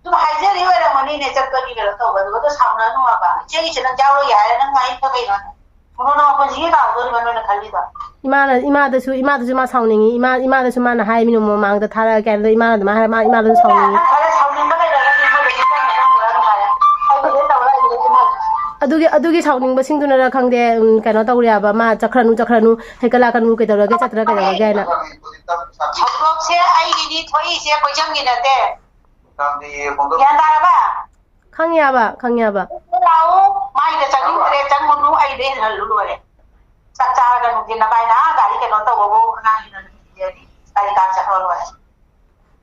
ꯑꯗꯨꯝ ꯍꯥꯏꯖꯔꯤ ꯑꯣꯏꯔꯝꯒꯅꯤꯅꯦ, ꯆꯠꯄꯒꯤ ꯀꯩꯅꯣ ꯇꯧꯕ, ꯑꯗꯨꯒ ꯑꯗꯨ ꯁꯥꯎꯅꯅꯨ ꯍꯥꯏꯕ꯫ ꯏꯆꯦꯒꯤꯁꯦ ꯅꯪ ꯌꯥꯎꯔꯣꯏꯒꯦ ꯍꯥꯏꯔ ꯅꯪ ꯉꯥꯏꯕ ꯀꯩꯅꯣꯅꯦ? ꯀꯣꯟꯅ ꯅꯪ ꯃꯄꯨꯟꯁꯤꯒꯤ ꯀꯥꯎꯗꯣꯔꯤꯕ ꯅꯣꯏꯅ ꯈꯜꯂꯤꯗꯣ? ꯏꯃꯥꯅ, ꯏꯃꯥꯗꯁꯨ, ꯏꯃꯥꯗꯁꯨ ꯃꯥ ꯁꯥꯎꯅꯤꯡꯉꯤ꯫ ꯏꯃꯥ, ꯏꯃꯥꯗꯁꯨ ꯃꯥꯅ ꯍꯥꯏ, "ꯃꯤꯅ ꯃꯃꯥꯡꯗ ꯊꯥꯔꯛꯑꯒꯦ" ꯍꯥꯏꯕꯗ ꯏꯃꯥꯅ ꯑꯗꯨꯃꯥꯏꯅ ꯍꯥꯏꯔ, ꯃꯥ, ꯏꯃꯥꯗꯁꯨ ꯁꯥꯎꯅꯤꯡꯉꯤ꯫ ꯅꯪ ꯈꯔ ꯁꯥꯎꯅꯤꯡꯕ ꯂꯩꯔꯒꯗꯤ ꯃꯣꯏꯗ ꯆꯠꯇꯕꯅ ꯐꯔꯦ꯫ ꯑꯩꯕꯨꯗꯤ ꯇꯧꯔ ꯑꯩꯕꯨꯗꯤ ꯃꯣꯏ ꯑꯗꯨꯒꯤ, ꯑꯗꯨꯒꯤ ꯁꯥꯎꯅꯤꯡꯕꯁꯤꯡꯗꯨꯅꯔ ꯈꯪꯗꯦ, ꯎꯝ, ꯀꯩꯅꯣ ꯇꯧꯔꯦ ꯍꯥꯏꯕ, "ꯃꯥ ꯆꯠꯈ꯭ꯔꯅꯨ, ꯆꯠꯈ꯭ꯔꯅꯨ, ꯍꯦꯛꯇ ꯂꯥꯛꯀꯅꯨ, ꯀꯩꯗꯧꯔꯒꯦ, ꯆꯠꯇ꯭ꯔꯥ ꯀꯩꯗꯧꯔꯒꯦ?" ꯍꯥꯏꯅ꯫ ꯊꯧꯗꯣꯛꯁꯦ ꯑꯩꯒꯤꯗꯤ ꯊꯣꯛꯏꯁꯦ ꯀꯣꯏꯆꯝꯒꯤ ꯅꯠꯇꯦ꯫ ꯒ꯭ꯌꯥꯟ ꯇꯥꯔꯕ? ꯈꯪꯉꯦꯕ, ꯈꯪꯉꯦꯕ꯫ ꯂꯥꯛꯑꯣ, ꯃꯥꯏꯗ ꯆꯪꯅꯤꯡꯗ꯭ꯔꯦ, ꯆꯪꯉꯨꯅꯨ, ꯑꯩꯗ ꯍꯦꯟꯍꯜꯂꯨ ꯂꯣꯏꯔꯦ꯫ ꯆꯥꯛ ꯆꯥꯔꯒ ꯅꯨꯡꯊꯤꯜ ꯅꯚꯥꯏꯅ ꯑꯥ ꯒꯥꯔꯤ ꯀꯩꯅꯣ ꯇꯧꯕꯕꯨ ꯑꯉꯥꯡꯒꯤꯅ ꯅꯨꯡꯊꯤꯜꯗꯤ ꯒꯥꯔꯤ ꯀꯥꯔ ꯆꯠꯈ꯭ꯔ ꯂꯣꯏꯔꯦ꯫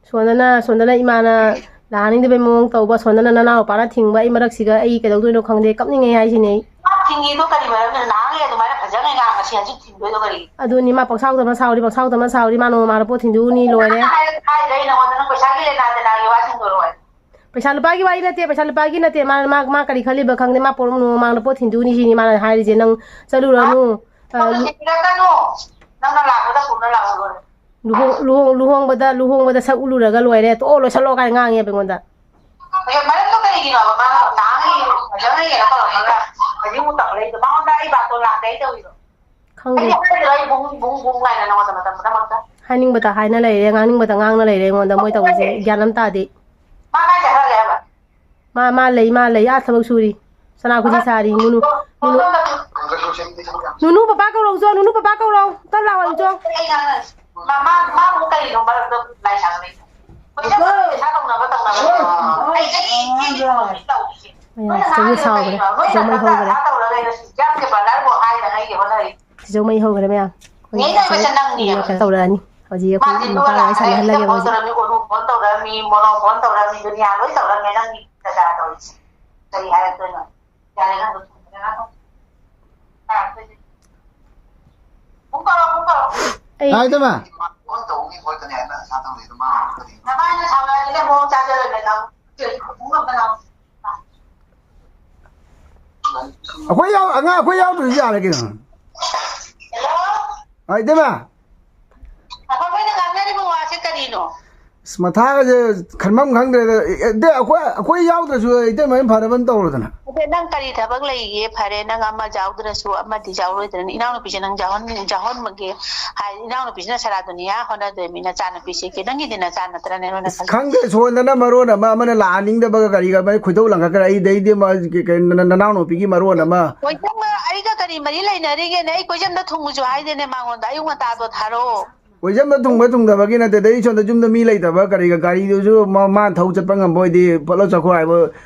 ꯁꯣꯝꯗꯅ, ꯁꯣꯝꯗꯅ ꯏꯃꯥꯅ ꯂꯥꯛꯍꯟꯅꯤꯡꯗꯕꯩ ꯃꯑꯣꯡ ꯇꯧꯕ, ꯁꯣꯝꯗꯅ ꯅꯅꯥꯎꯄꯥꯅ ꯊꯤꯡꯕ, ꯑꯩ ꯃꯔꯛꯁꯤꯒ ꯑꯩ ꯀꯩꯗꯧꯗꯣꯏꯅꯣ ꯈꯪꯗꯦ, ꯀꯞꯅꯤꯡꯉꯦ ꯍꯥꯏꯁꯤꯅꯦ ꯑꯩ꯫ ꯃꯥ ꯊꯤꯡꯉꯤꯗꯣ ꯀꯔꯤ ꯃꯔꯝꯒꯤꯅꯣ? ꯅꯍꯥꯟꯒꯩ ꯑꯗꯨꯃꯥꯏꯅ ꯐꯖꯅ ꯉꯥꯡꯉ ꯁꯤ ꯍꯧꯖꯤꯛ ꯊꯤꯡꯗꯣꯏꯗꯣ ꯀꯔꯤ? ꯑꯗꯨꯅꯤ, ꯃꯥ ꯄꯪꯁꯥꯎꯗ ꯑꯃ ꯁꯥꯎꯔꯤ, ꯄꯪꯁꯥꯎꯗ ꯑꯃ ꯁꯥꯎꯔꯤ, ꯃꯥ ꯅꯣꯡꯃ ꯃꯥꯡꯗ ꯄꯣꯠ ꯊꯤꯟꯗꯣꯛꯎꯅꯤ, ꯂꯣꯏꯔꯦ꯫ ꯍꯥꯏꯔ-, ꯍꯥꯏꯗ꯭ꯔꯦ ꯑꯩ ꯅꯉꯣꯟꯗ, ꯅꯪ ꯄꯩꯁꯥꯒꯤ ꯂꯦꯅꯥ ꯗꯦꯅꯥꯒꯤ ꯋꯥ ꯊꯤꯡꯗꯣꯔꯛꯑꯣ꯫ ꯄꯩꯁꯥ ꯂꯨꯄꯥꯒꯤ ꯋꯥꯔꯤ ꯅꯠꯇꯦ, ꯄꯩꯁꯥ ꯂꯨꯄꯥꯒꯤ ꯅꯠꯇꯦ꯫ ꯃꯥ, ꯃꯥ, ꯃꯥ ꯀꯔꯤ ꯈꯜꯂꯤꯕ ꯈꯪꯗꯦ꯫ ꯃꯥ ꯄꯣꯔꯝ ꯃꯃꯥꯡꯗ ꯄꯣꯠ ꯊꯤꯟꯗꯣꯛꯎꯅꯤ ꯁꯤꯅꯤ ꯃꯥꯅ ꯍꯥꯏꯔꯤꯁꯦ꯫ ꯅꯪ ꯆꯠꯂꯨꯔꯅꯨ꯫ ꯑ, ꯄꯣꯠ ꯊꯤꯟꯕꯤꯔꯛꯀꯅꯨ꯫ ꯅꯪꯅ ꯂꯥꯛꯄꯗ ꯄꯨꯔ ꯂꯥꯛꯑꯣ ꯂꯣꯏꯔꯦ꯫ ꯂꯨꯍꯣꯡ-, ꯂꯨꯍꯣꯡ-, ꯂꯨꯍꯣꯡꯕꯗ, ꯂꯨꯍꯣꯡꯕꯗ ꯁꯛ ꯎꯠꯂꯨꯔꯒ ꯂꯣꯏꯔꯦ꯫ ꯇꯣꯛꯑꯣ, ꯂꯣꯏꯁꯜꯂꯣ ꯀꯥꯏꯅ ꯉꯥꯡꯉꯦꯕ ꯑꯩꯉꯣꯟꯗ꯫ ꯃꯔꯝꯗꯣ ꯀꯔꯤꯒꯤꯅꯣꯕ ꯃꯥꯅ ꯐꯖꯅ ꯀꯩꯅꯣ ꯇꯧꯔꯝꯃꯒ ꯍꯧꯖꯤꯛ ꯑꯃꯨꯛ ꯇꯧꯈꯠꯂꯛꯏꯗꯣ꯫ ꯃꯉꯣꯟꯗ ꯑꯩ ꯕꯥꯇꯣꯟ ꯂꯥꯛꯇꯦ ꯑꯩ ꯇꯧꯔꯤꯗꯣ꯫ ꯈꯪꯗꯦ꯫ ꯑꯩꯗꯤ ꯍꯥꯏꯔꯤꯗꯣ ꯑꯩ ꯕꯨꯡ ꯕꯨꯡ ꯕꯨꯡ ꯍꯥꯏꯅ ꯅꯉꯣꯟꯗ ꯃꯇꯝ ꯄꯨꯝꯅꯃꯛꯇ꯫ ꯍꯥꯏꯅꯤꯡꯕꯇ ꯍꯥꯏꯅ ꯂꯩꯔꯦ, ꯉꯥꯡꯅꯤꯡꯕꯇ ꯉꯥꯡꯅ ꯂꯩꯔꯦ ꯑꯩꯉꯣꯟꯗ, ꯃꯣꯏ ꯇꯧꯔꯤꯁꯦ ꯒ꯭ꯌꯥꯟ ꯑꯃ ꯇꯥꯗꯦ꯫ ꯃꯥ ꯀꯥꯏ ꯆꯠꯈ꯭ꯔꯒꯦ ꯍꯥꯏꯕ? ꯃꯥ, ꯃꯥ ꯂꯩ, ꯃꯥ ꯂꯩ, ꯑꯥ ꯊꯕꯛ ꯁꯨꯔꯤ꯫ ꯁꯅꯥ ꯈꯨꯖꯤ ꯁꯥꯔꯤ꯫ ꯅꯨꯅꯨ, ꯅꯨꯅꯨ, ꯅꯨꯅꯨ ꯄꯄꯥ ꯀꯧꯔꯧ ꯆꯣ, ꯅꯨꯅꯨ ꯄꯄꯥ ꯀꯧꯔꯧ꯫ ꯇꯞ ꯂꯥꯎ ꯍꯥꯏꯌꯨ ꯆꯣ꯫ ꯑꯩ ꯉꯥꯡꯅꯔꯁꯤ꯫ ꯃꯥ, ꯃꯥ, ꯃꯥꯕꯨ ꯀꯔꯤꯅꯣ ꯃꯔꯛꯇ ꯂꯥꯏ ꯁꯥꯟꯅꯔꯤꯁꯦ? ꯀꯣꯏꯆꯠ ꯆꯠꯂꯒ ꯄꯩꯁꯥ ꯇꯧꯅꯕ ꯇꯧꯅꯕ꯫ ꯑꯩ, ꯑꯩ, ꯑꯩ, ꯑꯩ, ꯑꯩ ꯇꯧꯔꯤꯁꯦ꯫ ꯑꯌꯥ, ꯆꯤꯆꯧꯁꯦ ꯁꯥꯎꯈ꯭ꯔꯦ꯫ ꯆꯤꯆꯧ ꯃꯩ ꯍꯧꯈ꯭ꯔꯦ꯫ ꯆꯤꯆꯧ ꯃꯩ ꯍꯧꯈ꯭ꯔꯦ ꯃꯌꯥꯝ꯫ ꯍꯧꯖꯤꯛ ꯑꯩꯈꯣꯏ ꯅꯨꯄꯥꯒ ꯋꯥꯔꯤ ꯁꯥꯟꯅꯍꯜꯂꯒꯦ ꯃꯣꯏꯁꯦ꯫ ꯐꯣꯟ ꯇꯧꯔꯛꯑꯃꯤ, ꯃꯣꯅꯣ ꯐꯣꯟ ꯇꯧꯔꯛꯑꯃꯤ, ꯗꯨꯅꯤꯌꯥ ꯂꯣꯏ ꯇꯧꯔꯛꯑꯃꯤ, ꯅꯪꯒꯤ ꯗꯁꯥ ꯇꯧꯔꯤꯁꯦ꯫ ꯀꯔꯤ ꯍꯥꯏꯔꯛꯇꯣꯏꯅꯣ? ꯌꯥꯔꯦ, ꯅꯪ ꯂꯣꯏꯁꯤꯟꯈ꯭ꯔꯦ, ꯅꯪ ꯇꯥꯔꯛꯇꯣꯏꯁꯦ꯫ ꯐꯣꯟ ꯇꯧꯔꯛꯑꯣ, ꯐꯣꯟ ꯇꯧꯔꯛꯑꯣ꯫ ꯑꯩ ꯍꯥꯏ, ꯏꯇꯩꯃ꯫ ꯐꯣꯟ ꯇꯧꯅꯤ ꯈꯣꯠꯀꯅꯤ ꯍꯥꯏꯅ ꯑꯁꯥ ꯇꯧꯔꯤꯗꯣ ꯃꯥ ꯍꯥꯏꯔꯛꯀꯅꯤ꯫ ꯅꯕꯥꯅꯤꯅ ꯁꯥꯎꯅꯔꯗꯤꯅꯦ, ꯃꯑꯣꯡ ꯆꯥꯖꯔꯣꯏ, ꯃꯦꯗꯥꯝ꯫ ꯐꯣꯟ ꯑꯝꯇ ꯂꯥꯛꯑꯣ꯫ ꯑꯩꯈꯣꯏ ꯌꯥꯎ-, ꯑꯉꯥꯡ ꯑꯩꯈꯣꯏ ꯌꯥꯎꯗ꯭ꯔꯁꯨ ꯌꯥꯔꯦ ꯀꯩꯅꯣ꯫ ꯍꯜꯂꯣ? ꯑ, ꯏꯇꯩꯃ꯫ ꯑꯩꯈꯣꯏꯅ ꯉꯥꯡꯅꯔꯤꯕ ꯋꯥꯁꯦ ꯀꯔꯤꯅꯣ? ꯑꯁ, ꯃꯊꯥꯒꯁꯦ ꯈꯟꯐꯝ ꯈꯪꯗ꯭ꯔꯦꯗ꯫ ꯑꯦ, ꯑꯗꯩ ꯑꯩꯈꯣꯏ, ꯑꯩꯈꯣꯏ ꯌꯥꯎꯗ꯭ꯔꯁꯨ ꯏꯇꯩꯃ ꯍꯣꯏꯅ ꯐꯅꯕ ꯇꯧꯔꯣꯗꯅ꯫ ꯑꯗꯩ ꯅꯪ ꯀꯔꯤ ꯊꯕꯛ ꯂꯩꯒꯦ? ꯐꯔꯦ, ꯅꯪ ꯑꯃ ꯌꯥꯎꯗ꯭ꯔꯁꯨ ꯑꯃꯗꯤ ꯌꯥꯎꯔꯣꯏꯗ꯭ꯔꯅ꯫ ꯏꯅꯥꯎꯅꯨꯄꯤꯁꯦ ꯅꯪ ꯌꯥꯎꯍꯟ-, ꯌꯥꯎꯍꯟꯕꯒꯦ ꯍꯥꯏ꯫ ꯏꯅꯥꯎꯅꯨꯄꯤꯁꯤꯅ ꯁꯦꯔꯥ ꯗꯨꯅꯤꯌꯥ ꯍꯣꯠꯅꯗꯣꯏꯃꯤ, ꯅꯆꯥꯅꯨꯄꯤꯁꯤꯒꯤ꯫ ꯅꯪꯒꯤꯗꯤ ꯅꯆꯥ ꯅꯠꯇ꯭ꯔꯅꯦ, ꯅꯣꯏꯅ ꯑꯁ, ꯈꯜꯂꯤꯁꯦ? ꯈꯪꯗꯦ, ꯁꯣꯟꯗꯅ ꯃꯔꯣꯟ ꯑꯃ, ꯑꯃꯅ ꯂꯥꯛꯍꯟꯅꯤꯡꯗꯕꯒ ꯀꯔꯤꯒ, ꯑꯃꯅ ꯈꯣꯏꯗꯧ ꯂꯪꯈꯠꯈ꯭ꯔꯦ꯫ ꯑꯩꯗꯩꯗꯤ ꯑꯃ, ꯀ-, ꯀ-, ꯅ-, ꯅ-, ꯅꯅꯥꯎꯅꯨꯄꯤꯒꯤ ꯃꯔꯣꯟ ꯑꯃ꯫ ꯀꯣꯏꯖꯝꯒ ꯑꯩꯒ ꯀꯔꯤ ꯃꯔꯤ ꯂꯩꯅꯔꯤꯒꯦꯅꯦ? ꯑꯩ ꯀꯣꯏꯖꯝꯗ ꯊꯨꯡꯉꯨꯁꯨ ꯍꯥꯏꯗꯦꯅꯦ ꯃꯉꯣꯟꯗ꯫ ꯑꯌꯨꯛ ꯉꯟꯇꯥꯗꯣ ꯊꯥꯔꯛꯑꯣ꯫ ꯀꯣꯏꯖꯝꯗ ꯊꯨꯡꯕ ꯊꯨꯡꯗꯕꯒꯤ ꯅꯠꯇꯦꯗ, ꯑꯩ ꯁꯣꯝꯗ ꯌꯨꯝꯗ ꯃꯤ ꯂꯩꯇꯕ, ꯀꯔꯤꯒ, ꯒꯥꯔꯤꯗꯨꯁꯨ ꯃꯥ, ꯃꯥꯅ ꯊꯧ ꯆꯠꯄ ꯉꯝꯕ ꯑꯣꯏꯗꯤ ꯐꯠ ꯂꯥꯎ ꯆꯠꯈꯣ ꯍꯥꯏꯕ꯫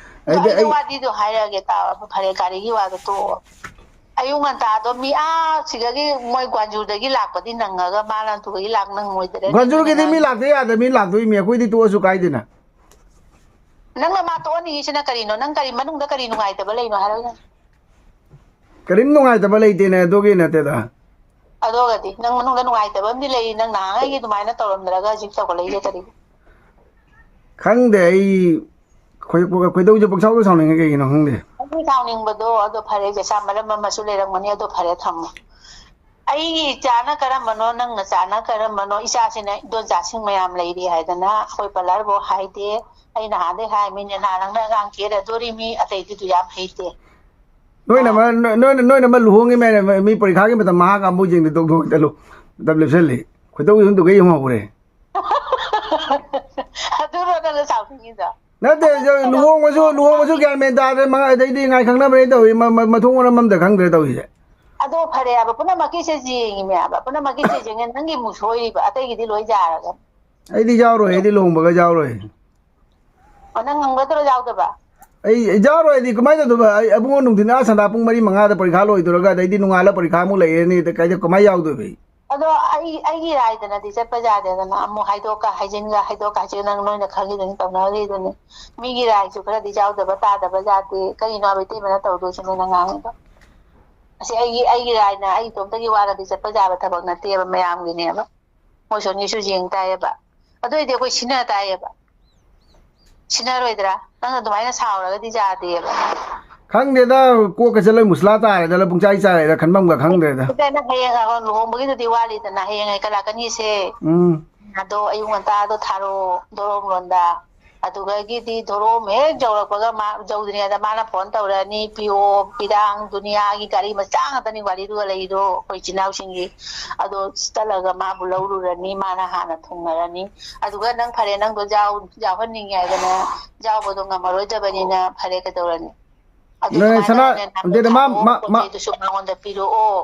ꯑꯗꯣ ꯑꯩꯗꯤ ꯑꯩꯅ ꯑꯩ ꯋꯥꯗꯤꯗꯣ ꯍꯥꯏꯔꯛꯑꯒꯦ ꯇꯥꯎ꯫ ꯑꯗꯣ ꯐꯔꯦ, ꯒꯥꯔꯤꯒꯤ ꯋꯥꯗꯣ ꯇꯣꯛꯑꯣ꯫ ꯑꯌꯨꯛ ꯉꯟꯇꯥꯗꯣ ꯃꯤ ꯑꯥ ꯁꯤꯗꯒꯤ ꯃꯣꯏ ꯒ꯭ꯋꯥꯟꯖꯨꯗꯒꯤ ꯂꯥꯛꯄꯗꯤ ꯅꯪꯉꯒ ꯃꯥꯅ ꯑꯗꯨꯗꯒꯤ ꯂꯥꯛ ꯅꯪꯉꯣꯏꯗ꯭ꯔꯅꯦ? ꯒ꯭ꯋꯥꯟꯖꯨꯒꯤꯗꯤ ꯃꯤ ꯂꯥꯛꯇ ꯌꯥꯗꯕ ꯃꯤ ꯂꯥꯛꯇꯣꯏꯅꯤ, ꯑꯩꯈꯣꯏꯗꯤ ꯇꯣꯛꯑꯁꯨ ꯀꯥꯏꯗꯦꯅ꯫ ꯅꯪꯅ ꯃꯥ ꯇꯣꯛꯍꯟꯅꯤꯡꯉꯤꯁꯤꯅ ꯀꯔꯤꯅꯣ? ꯅꯪ ꯀꯔꯤ ꯃꯅꯨꯡꯗ ꯀꯔꯤ ꯅꯨꯡꯉꯥꯏꯇꯕ ꯂꯩꯅꯣ ꯍꯥꯏꯔꯛꯎꯅꯦ? ꯀꯔꯤꯝ ꯅꯨꯡꯉꯥꯏꯇꯕ ꯂꯩꯇꯦꯅꯦ, ꯑꯗꯨꯒꯤ ꯅꯠꯇꯦꯗ꯫ ꯑꯗꯨꯒꯗꯤ ꯅꯪ ꯃꯅꯨꯡꯗ ꯅꯨꯡꯉꯥꯏꯇꯕ ꯑꯃꯗꯤ ꯂꯩ, ꯅꯪ ꯅꯍꯥꯟꯉꯩꯒꯤ ꯑꯗꯨꯃꯥꯏꯅ ꯇꯧꯔꯝꯗ꯭ꯔꯒ ꯍꯧꯖꯤꯛ ꯇꯧꯈꯠꯂꯛꯏꯁꯦ ꯀꯔꯤꯒꯤ? ꯈꯪꯗꯦ, ꯑꯩ ꯈꯣꯏ-, ꯈꯣꯏꯗꯧꯁꯦ ꯄꯪꯁꯥꯎꯗ ꯁꯥꯎꯅꯤꯡꯉꯦ, ꯀꯩꯒꯤꯅꯣ ꯈꯪꯗꯦ꯫ ꯅꯪꯒꯤ ꯁꯥꯎꯅꯤꯡꯕꯗꯣ ꯑꯗꯣ ꯐꯔꯦ, ꯄꯩꯁꯥ ꯃꯔꯝ ꯑꯃꯁꯨ ꯂꯩꯔꯝꯒꯅꯤ, ꯑꯗꯣ ꯐꯔꯦ, ꯊꯝꯃꯣ꯫ ꯑꯩꯒꯤ ꯏꯆꯥꯅ ꯀꯔꯝꯕꯅꯣ, ꯅꯪ ꯅꯆꯥꯅ ꯀꯔꯝꯕꯅꯣ? ꯏꯆꯥꯁꯤꯅ ꯏꯗꯣꯟꯆꯥꯁꯤꯡ ꯃꯌꯥꯝ ꯂꯩꯔꯤ ꯍꯥꯏꯗꯅ ꯑꯩꯈꯣꯏ ꯄꯥꯔꯂꯔꯐꯧ ꯍꯥꯏꯗꯦ꯫ ꯑꯩ ꯅꯍꯥꯟꯗꯩ ꯍꯥꯏꯃꯤꯅꯦ, ꯅꯍꯥꯟ ꯅꯪꯅ ꯑꯉꯥꯡ ꯀꯦꯔꯗꯣꯔꯤ ꯃꯤ ꯑꯇꯩꯗꯨꯗꯨ ꯌꯥꯝ ꯍꯩꯇꯦ꯫ ꯅꯣꯏꯅ ꯑꯃ ꯅꯣꯏ- ꯅꯣꯏꯅ ꯅꯣꯏꯅ ꯑꯃ ꯂꯨꯍꯣꯡꯉꯤ ꯃꯌꯥꯝ ꯃꯤ ꯄꯔꯤꯈꯥꯒꯤ ꯃꯇꯝ ꯃꯍꯥꯛ ꯑꯃꯨꯛ ꯌꯦꯡꯗꯦ ꯇꯣꯛꯊꯣꯛꯑꯦ ꯆꯠꯂꯨ꯫ ꯃꯇꯝ ꯂꯦꯞꯁꯜꯂꯤ꯫ ꯈꯣꯏꯗꯧ ꯌꯨꯝꯗꯨꯒ ꯌꯦꯡꯍꯧꯈ꯭ꯔꯦ꯫ ꯑꯗꯨꯔꯣ ꯅꯪꯅ ꯁꯥꯎꯅꯤꯡꯉꯤꯗꯣ? ꯅꯠꯇꯦ ꯂꯨꯍꯣꯡꯕꯁꯨ ꯂꯨꯍꯣꯡꯕꯁꯨ ꯒ꯭ꯌꯥꯟ ꯃꯦꯟ ꯇꯥꯗ꯭ꯔꯦ ꯃꯉꯥ ꯑꯗꯩꯗꯤ ꯉꯥꯏ ꯈꯪꯅꯕꯅꯦ ꯇꯧꯏ꯫ ꯃꯊꯣꯡ ꯃꯔꯝ ꯑꯝꯇ ꯈꯪꯗ꯭ꯔꯦ ꯇꯧꯔꯤꯁꯦ꯫ ꯑꯗꯣ ꯐꯔꯦ ꯍꯥꯏꯕ, ꯄꯨꯝꯅꯃꯛꯀꯤꯁꯦ ꯌꯦꯡꯉꯤꯅꯦ ꯍꯥꯏꯕ, ꯄꯨꯝꯅꯃꯛꯀꯤꯁꯦ ꯌꯦꯡꯉꯦ꯫ ꯅꯪꯒꯤ ꯑꯃꯨꯛ ꯁꯣꯏꯔꯤꯕ, ꯑꯇꯩꯒꯤꯗꯤ ꯂꯣꯏ ꯌꯥꯔꯒ꯫ ꯑꯩꯗꯤ ꯌꯥꯎꯔꯣꯏ꯫ ꯑꯩꯗꯤ ꯂꯨꯍꯣꯡꯕꯒ ꯌꯥꯎꯔꯣꯏ꯫ ꯑꯣ, ꯅꯪ ꯉꯝꯒꯗ꯭ꯔꯣ ꯌꯥꯎꯗꯕ? ꯑꯩ ꯌꯥꯎꯔꯣꯏ꯫ ꯑꯩꯗꯤ ꯀꯃꯥꯏꯅ ꯇꯧꯗꯣꯏꯕ? ꯑꯩ ꯑꯕꯨꯡꯉꯣ ꯅꯨꯡꯊꯤꯟ ꯑꯥ ꯁꯟꯗꯥ ꯄꯨꯡ ꯃꯔꯤ ꯃꯉꯥꯗ ꯄꯔꯤꯈꯥ ꯂꯣꯏꯗꯣꯔꯒ ꯑꯗꯩꯗꯤ ꯅꯣꯡꯉꯥꯜꯂ ꯄꯔꯤꯈꯥ ꯑꯃꯨꯛ ꯂꯩꯔꯅꯤ꯫ ꯑꯗ ꯀꯩꯗ ꯀꯃꯥꯏꯅ ꯌꯥꯎꯗꯣꯏꯕ ꯑꯩ? ꯑꯗꯣ ꯑꯩ ꯑꯩꯒꯤ ꯔꯥꯏꯗꯅꯗꯤ ꯆꯠꯄ ꯌꯥꯗꯦꯗꯅ꯫ ꯑꯃꯨꯛ ꯍꯥꯏꯗꯣꯛꯀ ꯍꯥꯏꯖꯤꯟꯒ, ꯍꯥꯏꯗꯣꯛꯀ ꯍꯥꯏꯖꯤꯟ, ꯅꯪ ꯅꯣꯏꯅ ꯈꯪꯉꯤꯗꯨꯅꯤ, ꯇꯧꯅꯔꯤꯗꯨꯅꯤ꯫ ꯃꯤꯒꯤ ꯔꯥꯏꯁꯨ ꯈꯔꯗꯤ ꯌꯥꯎꯗꯕ ꯇꯥꯗꯕ ꯌꯥꯗꯦ꯫ ꯀꯔꯤꯅꯣ ꯍꯥꯏꯕ ꯏꯇꯩꯃꯅ ꯇꯧꯗꯣꯏꯁꯤ ꯅꯣꯏꯅ ꯉꯥꯡꯉꯤꯗꯣ? ꯑꯁꯤ ꯑꯩꯒꯤ ꯑꯩꯒꯤ ꯔꯥꯏꯅ ꯑꯩ ꯏꯇꯣꯝꯇꯒꯤ ꯋꯥꯔꯗꯤ ꯆꯠꯄ ꯌꯥꯕ ꯊꯕꯛ ꯅꯠꯇꯦꯕ, ꯃꯌꯥꯝꯒꯤꯅꯦꯕ꯫ ꯃꯣꯏ ꯁꯣꯝꯒꯤꯁꯨ ꯌꯦꯡ ꯇꯥꯏꯌꯦꯕ꯫ ꯑꯗꯨ ꯑꯣꯏꯗꯤ ꯑꯩꯈꯣꯏ ꯁꯤꯟꯅ ꯇꯥꯏꯌꯦꯕ꯫ ꯁꯤꯟꯅꯔꯣꯏꯗ꯭ꯔꯥ? ꯅꯪ ꯑꯗꯨꯃꯥꯏꯅ ꯁꯥꯎꯔꯒꯗꯤ ꯌꯥꯗꯦꯕ꯫ ꯈꯪꯗꯦꯗ, ꯀꯣꯛꯀ ꯆꯠꯂꯣꯏ ꯃꯨꯁꯂꯥ ꯇꯥꯔꯦꯗ, ꯄꯨꯡꯆꯥꯏ ꯆꯥꯏꯔꯦꯗ, ꯈꯟꯐꯝꯒ ꯈꯪꯗ꯭ꯔꯦꯗ꯫ ꯁꯤꯗ ꯅꯪ ꯍꯌꯦꯡ ꯂꯨꯍꯣꯡꯕꯒꯤꯗꯨꯗꯤ ꯋꯥꯠꯂꯤꯗꯅ, ꯍꯌꯦꯡ ꯍꯦꯛꯇ ꯂꯥꯛꯀꯅꯤꯁꯦ꯫ ꯎꯝ꯫ ꯑꯗꯣ ꯑꯌꯨꯛ ꯉꯟꯇꯥꯗꯣ ꯊꯥꯔꯛꯑꯣ ꯗꯣꯔꯣꯝꯂꯣꯟꯗ꯫ ꯑꯗꯨꯗꯒꯤꯗꯤ ꯗꯣꯔꯣꯝ ꯍꯦꯛ ꯌꯧꯔꯛꯄꯒ, ꯃꯥ ꯌꯧꯗ꯭ꯔꯤꯉꯩꯗ ꯃꯥꯅ ꯐꯣꯟ ꯇꯧꯔꯛꯑꯅꯤ, ꯄꯤꯌꯣ, ꯄꯤꯔꯥꯡ, ꯗꯨꯅꯤꯌꯥꯒꯤ ꯒꯥꯔꯤ ꯃꯆꯥ ꯉꯥꯛꯇꯅꯤ ꯋꯥꯔꯤꯗꯨꯒ ꯂꯩꯔꯤꯗꯣ ꯑꯩꯈꯣꯏ ꯏꯆꯤꯟ ꯏꯅꯥꯎꯁꯤꯡꯒꯤ꯫ ꯑꯗꯣ ꯆꯠꯂꯒ ꯃꯥꯕꯨ ꯂꯧꯔꯨꯔꯅꯤ, ꯃꯥꯅ ꯍꯥꯟꯅ ꯊꯨꯡꯅꯔꯅꯤ꯫ ꯑꯗꯨꯒ ꯅꯪ ꯐꯔꯦ, ꯅꯪꯗꯣ ꯌꯥꯎ- ꯌꯥꯎꯍꯟꯅꯤꯡꯉꯦ ꯍꯥꯏꯗꯅ ꯌꯥꯎꯕꯗꯣ ꯉꯝꯃꯔꯣꯏꯗꯕꯅꯤꯅ ꯐꯔꯦ, ꯀꯩꯗꯧꯔꯅꯤ? ꯑꯗꯨ ꯅꯣꯏ ꯁꯨꯃꯥꯏꯅ ꯁꯅꯥ- ꯑꯣꯏꯅ ꯅꯪꯅ ꯅꯠꯇꯦꯗ, ꯃꯥ- ꯊꯥꯔꯛꯑꯣ, ꯃꯥ- ꯄꯣꯠ ꯃꯥ- ꯆꯩꯗꯨꯁꯨ ꯃꯉꯣꯟꯗ ꯄꯤꯔꯛꯑꯣ꯫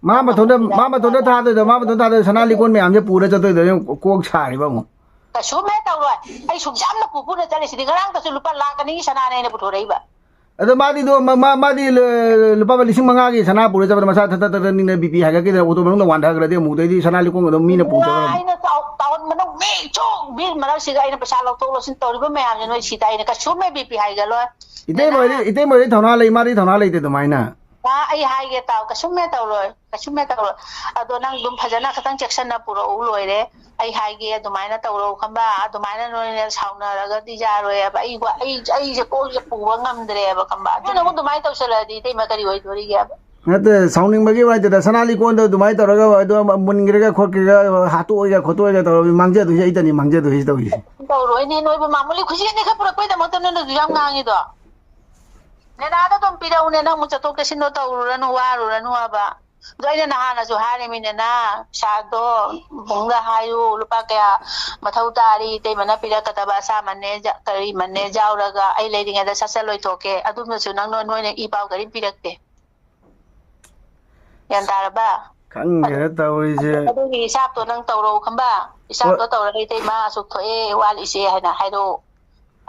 ꯃꯥ ꯃꯊꯣꯟꯗ ꯃꯥ ꯃꯊꯣꯟꯗ ꯊꯥꯗꯣꯏꯗꯣ, ꯃꯥ ꯃꯊꯣꯟ ꯊꯥꯗꯣꯏꯗꯣ, ꯁꯅꯥ ꯂꯤꯛꯀꯣꯟ ꯃꯌꯥꯝꯁꯦ ꯄꯨꯔ ꯆꯠꯇꯣꯏꯗꯣ, ꯌꯦꯡꯉꯨ, ꯀꯣꯛ ꯁꯥꯔꯤꯕ ꯑꯃꯨꯛ꯫ ꯀꯩꯁꯨꯝ ꯍꯦꯛ ꯇꯧꯔꯣꯏ꯫ ꯑꯩ ꯁꯨꯛ ꯌꯥꯝꯅ ꯄꯨ ꯄꯨꯅ ꯆꯠꯂꯤꯁꯤꯗꯤ, ꯉꯔꯥꯡꯗꯁꯨ ꯂꯨꯄꯥ ꯂꯥꯈ ꯑꯅꯤꯒꯤ ꯁꯅꯥꯅꯦ ꯑꯩꯅ ꯄꯨꯊꯣꯔꯛꯏꯕ꯫ ꯑꯗꯣ ꯃꯥꯗꯤ ꯑꯗꯣ ꯃ- ꯃꯥ- ꯃꯥꯗꯤ ꯂ- ꯂꯨꯄꯥ ꯂꯤꯁꯤꯡ ꯃꯉꯥꯒꯤ ꯁꯅꯥ ꯄꯨꯔ ꯆꯠꯄꯗ ꯃꯁꯥ ꯊꯠ ꯊꯠ ꯊꯠ ꯊꯠ ꯅꯤꯛꯅ ꯕꯤ ꯄꯤ ꯍꯥꯏꯒꯠꯈꯤꯗꯅ ꯑꯣꯇꯣ ꯃꯅꯨꯡꯗ ꯋꯥꯟꯊꯈ꯭ꯔꯗꯤ ꯑꯃꯨꯛ ꯑꯗꯩꯗꯤ ꯁꯅꯥ ꯂꯤꯛꯀꯣꯟꯒꯗꯣ ꯃꯤꯅ ꯄꯨ ꯆꯠꯈ꯭ꯔꯅꯤ꯫ ꯑꯩꯅ ꯇꯥꯎ- ꯇꯥꯎꯟ ꯃꯅꯨꯡ ꯃꯤ ꯁꯨꯛ ꯃꯤ ꯃꯔꯛꯁꯤꯗ ꯑꯩꯅ ꯄꯩꯁꯥ ꯂꯧꯊꯣꯛ ꯂꯧꯁꯤꯟ ꯇꯧꯔꯤꯕ ꯃꯌꯥꯝꯁꯦ ꯅꯣꯏ ꯁꯤ ꯇꯥꯏꯅꯦ, ꯀꯩꯁꯨꯝ ꯍꯦꯛ ꯕꯤ ꯄꯤ ꯍꯥꯏꯒꯠꯂꯣꯏ꯫ ꯏꯇꯩꯃ ꯍꯣꯏꯗꯤ, ꯏꯇꯩꯃ ꯍꯣꯏꯗꯤ ꯊꯧꯅꯥ ꯂꯩ, ꯃꯥꯗꯤ ꯊꯧꯅꯥ ꯂꯩꯇꯦ ꯑꯗꯨꯃꯥꯏꯅ꯫ ꯃꯥ ꯑꯩ ꯍꯥꯏꯒꯦ ꯇꯥꯎ, ꯀꯩꯁꯨꯝ ꯍꯦꯛ ꯇꯧꯔꯣꯏ, ꯀꯩꯁꯨꯝ ꯍꯦꯛ ꯇꯧꯔꯣꯏ꯫ ꯑꯗꯣ ꯅꯪ ꯑꯗꯨꯝ ꯐꯖꯅ ꯈꯤꯇꯪ ꯆꯦꯛꯁꯤꯟꯅ ꯄꯨꯔꯛꯎ, ꯂꯣꯏꯔꯦ꯫ ꯑꯩ ꯍꯥꯏꯒꯦ ꯑꯗꯨꯃꯥꯏꯅ ꯇꯧꯔꯣ ꯈꯪꯕ, ꯑꯗꯨꯃꯥꯏꯅ ꯅꯣꯏꯅ ꯁꯥꯎꯅꯔꯒꯗꯤ ꯌꯥꯔꯣꯏ ꯍꯥꯏꯕ꯫ ꯑꯩ ꯋꯥ- ꯑꯩ ꯑꯩꯁꯦ ꯀꯣꯛꯁꯦ ꯄꯨꯕ ꯉꯝꯗ꯭ꯔꯦꯕ ꯈꯪꯕ꯫ ꯑꯗꯨꯅ ꯑꯃꯨꯛ ꯑꯗꯨꯃꯥꯏꯅ ꯇꯧꯁꯜꯂꯛꯑꯗꯤ ꯏꯇꯩꯃ ꯀꯔꯤ ꯑꯣꯏꯗꯣꯔꯤꯒꯦꯕ? ꯅꯠꯇꯦ, ꯁꯥꯎꯅꯤꯡꯕꯒꯤ ꯋꯥ ꯅꯠꯇꯦꯗ, ꯁꯅꯥ ꯂꯤꯛꯀꯣꯟꯗꯣ ꯑꯗꯨꯃꯥꯏꯅ ꯇꯧꯔꯒ ꯑꯗꯨ ꯑꯃ ꯃꯨꯟꯈ꯭ꯔꯒ ꯈꯣꯠꯈ꯭ꯔꯒ ꯍꯥꯠꯇꯣꯛꯑꯣꯏꯒ ꯈꯣꯠꯇꯣꯛꯑꯣꯏꯒ ꯇꯧꯔꯒ ꯃꯥꯡꯖꯗꯣꯏꯁꯦ ꯑꯩꯇꯅꯤ, ꯃꯥꯡꯖꯗꯣꯏꯁꯦ ꯇꯧꯔꯤꯁꯦ꯫ ꯇꯧꯔꯣꯏꯅꯦ, ꯅꯣꯏꯕꯨ ꯃꯥꯃꯨꯂꯤ ꯈꯨꯖꯤ ꯑꯅꯤꯈꯛ ꯄꯨꯔꯛꯄꯩꯗꯃꯛꯇ ꯅꯣꯏꯅꯁꯨ ꯌꯥꯝ ꯉꯥꯡꯉꯤꯗꯣ꯫ ꯅꯦꯅꯥꯗ ꯑꯗꯨꯝ ꯄꯤꯔꯛꯎꯅꯦ, ꯅꯪ ꯑꯃꯨꯛ ꯆꯠꯊꯣꯛ ꯆꯠꯁꯤꯟꯗꯣ ꯇꯧꯔꯨꯔꯅꯨ, ꯋꯥꯔꯨꯔꯅꯨ ꯍꯥꯏꯕ꯫ ꯑꯗꯣ ꯑꯩꯅ ꯅꯍꯥꯟꯅꯁꯨ ꯍꯥꯏꯔꯤꯃꯤꯅꯦꯅ, ꯄꯩꯁꯥꯗꯣ ꯕꯨꯡꯗ ꯍꯥꯏꯌꯨ, ꯂꯨꯄꯥ ꯀꯌꯥ ꯃꯊꯧ ꯇꯥꯔꯤ, ꯏꯇꯩꯃꯅ ꯄꯤꯔꯛꯀꯗꯕ ꯑꯁꯥꯃꯟꯅꯦ, ꯖ-, ꯀꯔꯤꯃꯟꯅꯦ ꯌꯥꯎꯔꯒ ꯑꯩ ꯂꯩꯔꯤꯉꯩꯗ ꯁꯠ ꯁꯠ ꯂꯣꯏꯊꯣꯛꯀꯦ꯫ ꯑꯗꯨꯝꯅꯁꯨ ꯅꯪꯅ, ꯅꯣꯏꯅ ꯏ ꯄꯥꯎ ꯀꯔꯤꯝ ꯄꯤꯔꯛꯇꯦ꯫ ꯒ꯭ꯌꯥꯟ ꯇꯥꯔꯕ? ꯈꯪꯗꯦꯗ ꯇꯧꯔꯤꯁꯦ꯫ ꯑꯗꯨꯒꯤ ꯍꯤꯁꯥꯞꯇꯣ ꯅꯪ ꯇꯧꯔꯣ ꯈꯪꯕ? ꯍꯤꯁꯥꯞꯇꯣ ꯍꯣꯏ꯫ ꯇꯧꯔꯒ ꯏꯇꯩꯃ ꯑꯁꯨꯛ ꯊꯣꯛꯑꯦ, ꯋꯥꯠꯂꯤꯁꯦ ꯍꯥꯏꯅ ꯍꯥꯏꯔꯛꯑꯣ꯫